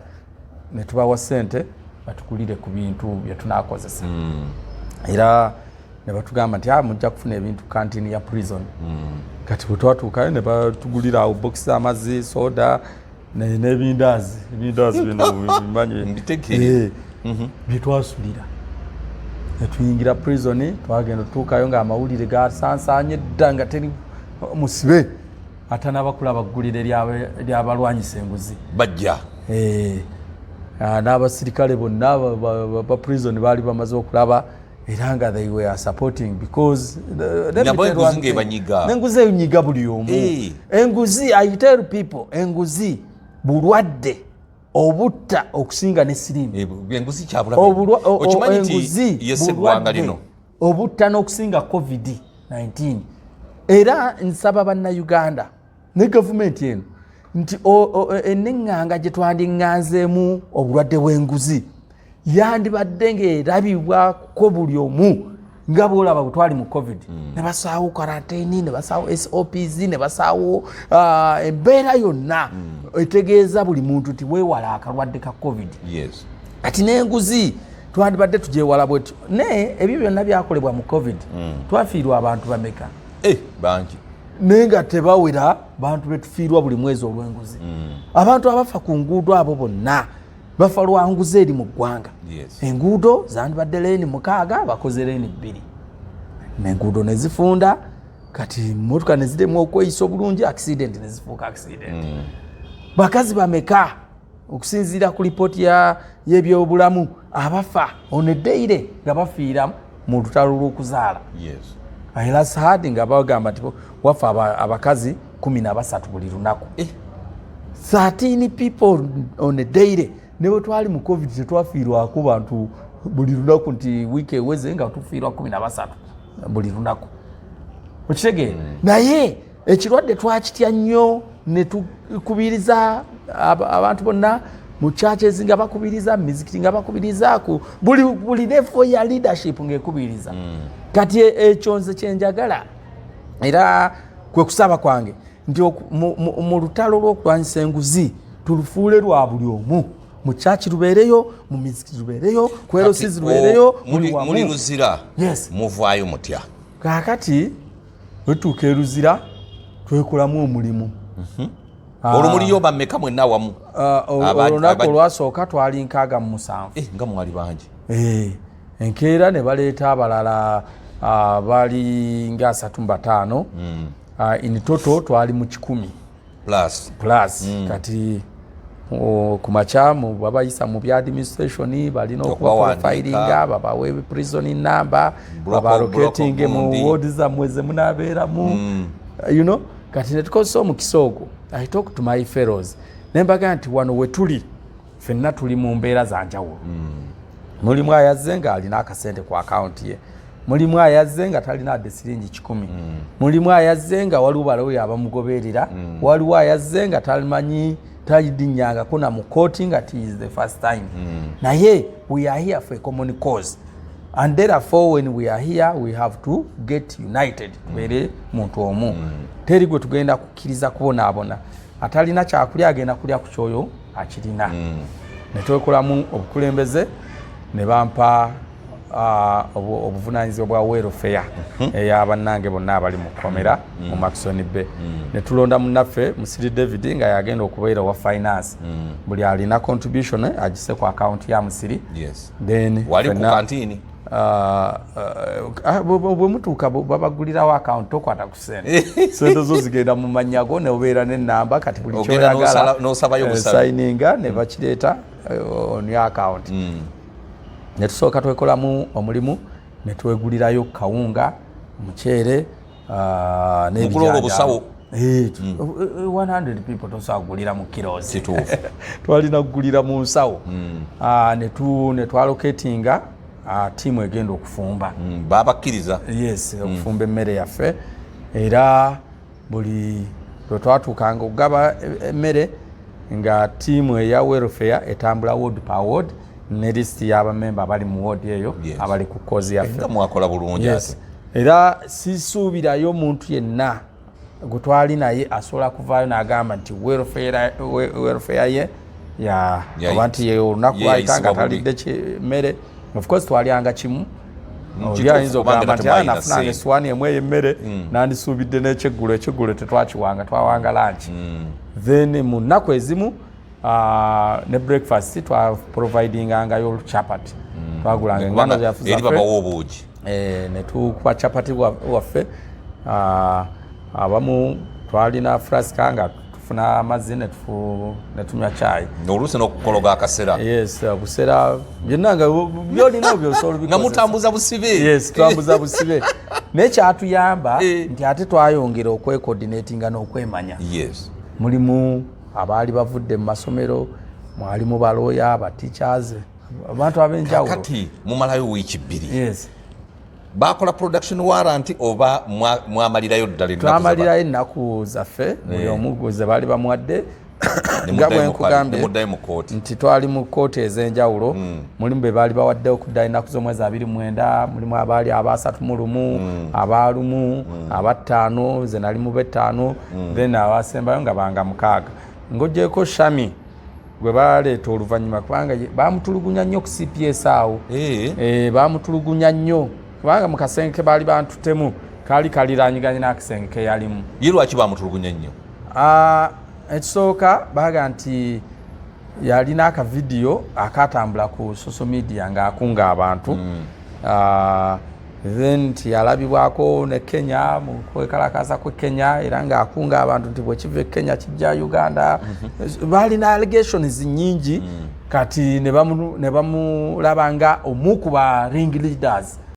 ne tubawa ssente batukulire ku bintu bye tunaakozesa. Era ne batugamba nti, "Ah, mujja kufuna ebintu kantini ya prison." Kati bwe twatuukayo ne batugulira awo bokisi z'amazzi, soda n'ebindaazi. Ebindaazi bino bimanyi. Mbitegeere. Eh, bye twasulira netuyingira prison. Twagenda otuukayo ng'amawulire gasansaanye dda, nga teri musibe atanaba kulaba ggulire lyabalwanyisa enguzi. Bajja. Eh, n'abasirikale bonna ba prison baali bamaze okulaba, era nga they were supporting because let me Nabo tell enguzi one thing. ng'ebanyiga. N'enguzi enyiga buli omu. Eh. Enguzi, I tell people, enguzi bulwadde obutta okusinga ne siriimu. Eh, enguzi kyabulabe. Okimanyi nti Enguzi yesse eggwanga bulwadde lino. Obutta n'okusinga COVID-19. Era nsaba Bannayuganda ne gavumenti eno nti eneŋŋanga gye twandiŋŋanzeemu obulwadde bw'enguzi yandibadde ng'erabibwako buli omu, nga bwolaba bwe twali mu COVID, ne basaawo quarantine, ne basaawo SOPs, ne basaawo embeera yonna etegeeza buli muntu nti weewala akalwadde ka COVID. Kati n'enguzi twandibadde tugyewala bwetyo, naye ebyo byonna byakolebwa mu COVID. Twafiirwa abantu bameka? Eh, bangi. Naye nga tebawera bantu betufiirwa buli mwezi olw'enguzi. Abantu abafa ku nguudo abo bonna bafa lwa nguzi eri mu ggwanga. Enguudo zandibadde lane 6, bakoze lane 2, enguudo ne zifunda. Kati motoka ne ziremwa okweyisa obulungi, accident ne zifuuka accident. Bakazi bameka, okusinziira ku lipooti y'ebyobulamu, abafa onedeire nga bafiira mu lutalo lw'okuzaala? I last heard nga bagamba nti wafa abakazi 13 buli lunaku. 13 people on a daily. Ne bwe twali mu COVID tetwafiirwako bantu buli lunaku nti wiiki eweze nga tufiirwa 13 buli lunaku, okitegeera? Naye ekirwadde twakitya nnyo ne tukubiriza abantu bonna mu churches nga bakubiriza, mu mizikiti nga bakubiriza, ku buli level ya leadership ng'ekubiriza. Kati ekyo nze kyenjagala, era kwe kusaba kwange nti mu lutalo lw'okulwanyisa enguzi tulufuule lwa buli omu. Mu church lubeereyo, mu mizikiti lubeereyo, ku LCs lubeereyo, buli wamu. Muli Luzira? Yes. Muvaayo mutya? Kaakati wetuuka e Luzira twekolamu omulimu. Olwo muliyo bameka mwenna awamu? Ah, olunaku olwasooka twali 67. Eh, nga mwali bangi. Eh, enkeera ne baleeta abalala, baali nga 35. In total twali mu 100 plus. Plus. Kati ku makya babayisa mu bya administration, balina okuba Okubawandiika. profilinga, babawe prison number, babaloccatinge block mu gundi. ward zammwe ze munaabeeramu. Kati netukozesa omukisa ogwo, I talk to my fellows nembaga nti wano we tuli ffenna tuli mu mbeera za njawulo. Mulimu ayazze ng'alina akasente ku akawunti ye, mulimu ayazze nga talina adde siringi 100, mulimu ayazze nga waliwo baloyo abamugoberera, waliwo ayazze nga tamanyi, talidinyangako na mu kooti, nga it is the first time. Naye we are here for a common cause, and therefore when we are here we have to get united, tubeere muntu omu. Teri gwe tugenda kukkiriza kubonaabona. Atalina kyakulya agenda kulya ku kyoyo akirina. Netwekolamu obukulembeze ne bampa obuvunanyizibwa bwa welfare ey'abannange bonna abali mu kkomera mu Murchison Bay. Ne tulonda munnaffe Musiri David nga yagenda okubeera owa finance. Buli alina contribution agise ku akawunti ya Musiri. Then Wali ku ffenna- kantini? Bwe mutuuka babagulirawo akawunti, tokwata ku sente, sente zo zigenda mu mannya go neobeera nenamba. Kati buli Ogenda kyoyagala n'osabayo busabi. Signinga ne bakireeta on your account. Ne tusooka twekolamu omulimu ne twegulirayo kawunga, omuceere, Mugula olwo obusawo? Eh, 100 people tosobola kugulira mu kilos. Kituufu. Twalina kugulira mu nsawo. Ne twaloccatinga tiimu egenda okufumba. Babakkiriza? Yes, okufumba emmere yaffe. Era buli lwe twatuukanga okugaba emmere nga tiimu eya welfare etambula ward per ward ne lisiti y'abamemba abali mu ward eyo abali ku cause yaffe. Nga mwakola bulungi. Yes. Ate era sisuubirayo omuntu yenna gwe twali naye asobola kuvaayo n'agamba nti welfare ye ya oba nti ye olunaku ye lwayita nga yayisibwa bubi. talidde mmere. Of course twalyanga kimu. Oli Kituufu, ayinza kubanga okugamba nti temubalina "Ah, nafunanga ssente." essuwaani emu ey'emmere, nandisuubidde n'ekyeggulo." Ekyeggulo tetwakiwanga, twawanga lunch. Then mu nnaku ezimu ne breakfast twaprovidingangayo chapati, twagulanga engano Kubanga zaffe eri zaffe. babawa obuugi. Eh, ne tukuba chapati waffe. Abamu twalina flask nga tufuna amazzi ne tunywa chai. Oluusi n'okukologa akasera. Yes, busera byonna nga byolina byosobola Nga mutambuza busibe. Yes, tutambuza busibe, naye kyatuyamba nti ate twayongera okwecoordinatinga n'okwemanya. Mulimu abaali bavudde mu masomero, mwalimu balooya, abateachers, abantu ab'enjawulo. Kati mumalayo wiiki 2. Yes. Bakola production warrant oba mwamalirayo ddala ennaku? Twamalirayo ennaku zaffe, buli omu ze baali bamuwadde. Nga bwe nkugambye Nemuddayo mu kooti. nti twali mu kooti ez'enjawulo. Mulimu be baali bawadde okudda ennaku z'omwezi 29, mulimu abaali aba 31, aba 1, aba 5. Ze nali mu b'ettaano, then abasembayo nga banga 6, ng'ogyeko Shami gwe baleeta oluvannyuma, kubanga bamutulugunya nnyo ku CPS awo. Bamutulugunya nnyo kubanga mu kasenge ke baali bantutemu kaali kaliranyiganye n'akasenge ke yalimu. Ye lwaki bamutulugunya nnyo? Ah, ekisooka baga nti yalina akavidiyo akatambula ku social media ng'akunga abantu. Ah, then nti yalabibwako ne Kenya mu kwekalakaasa kwe Kenya, era ng'akunga abantu nti bwekiva e Kenya kijja Uganda. Balina allegations nyingi. Kati ne bamulaba nga omu ku ba ring leaders.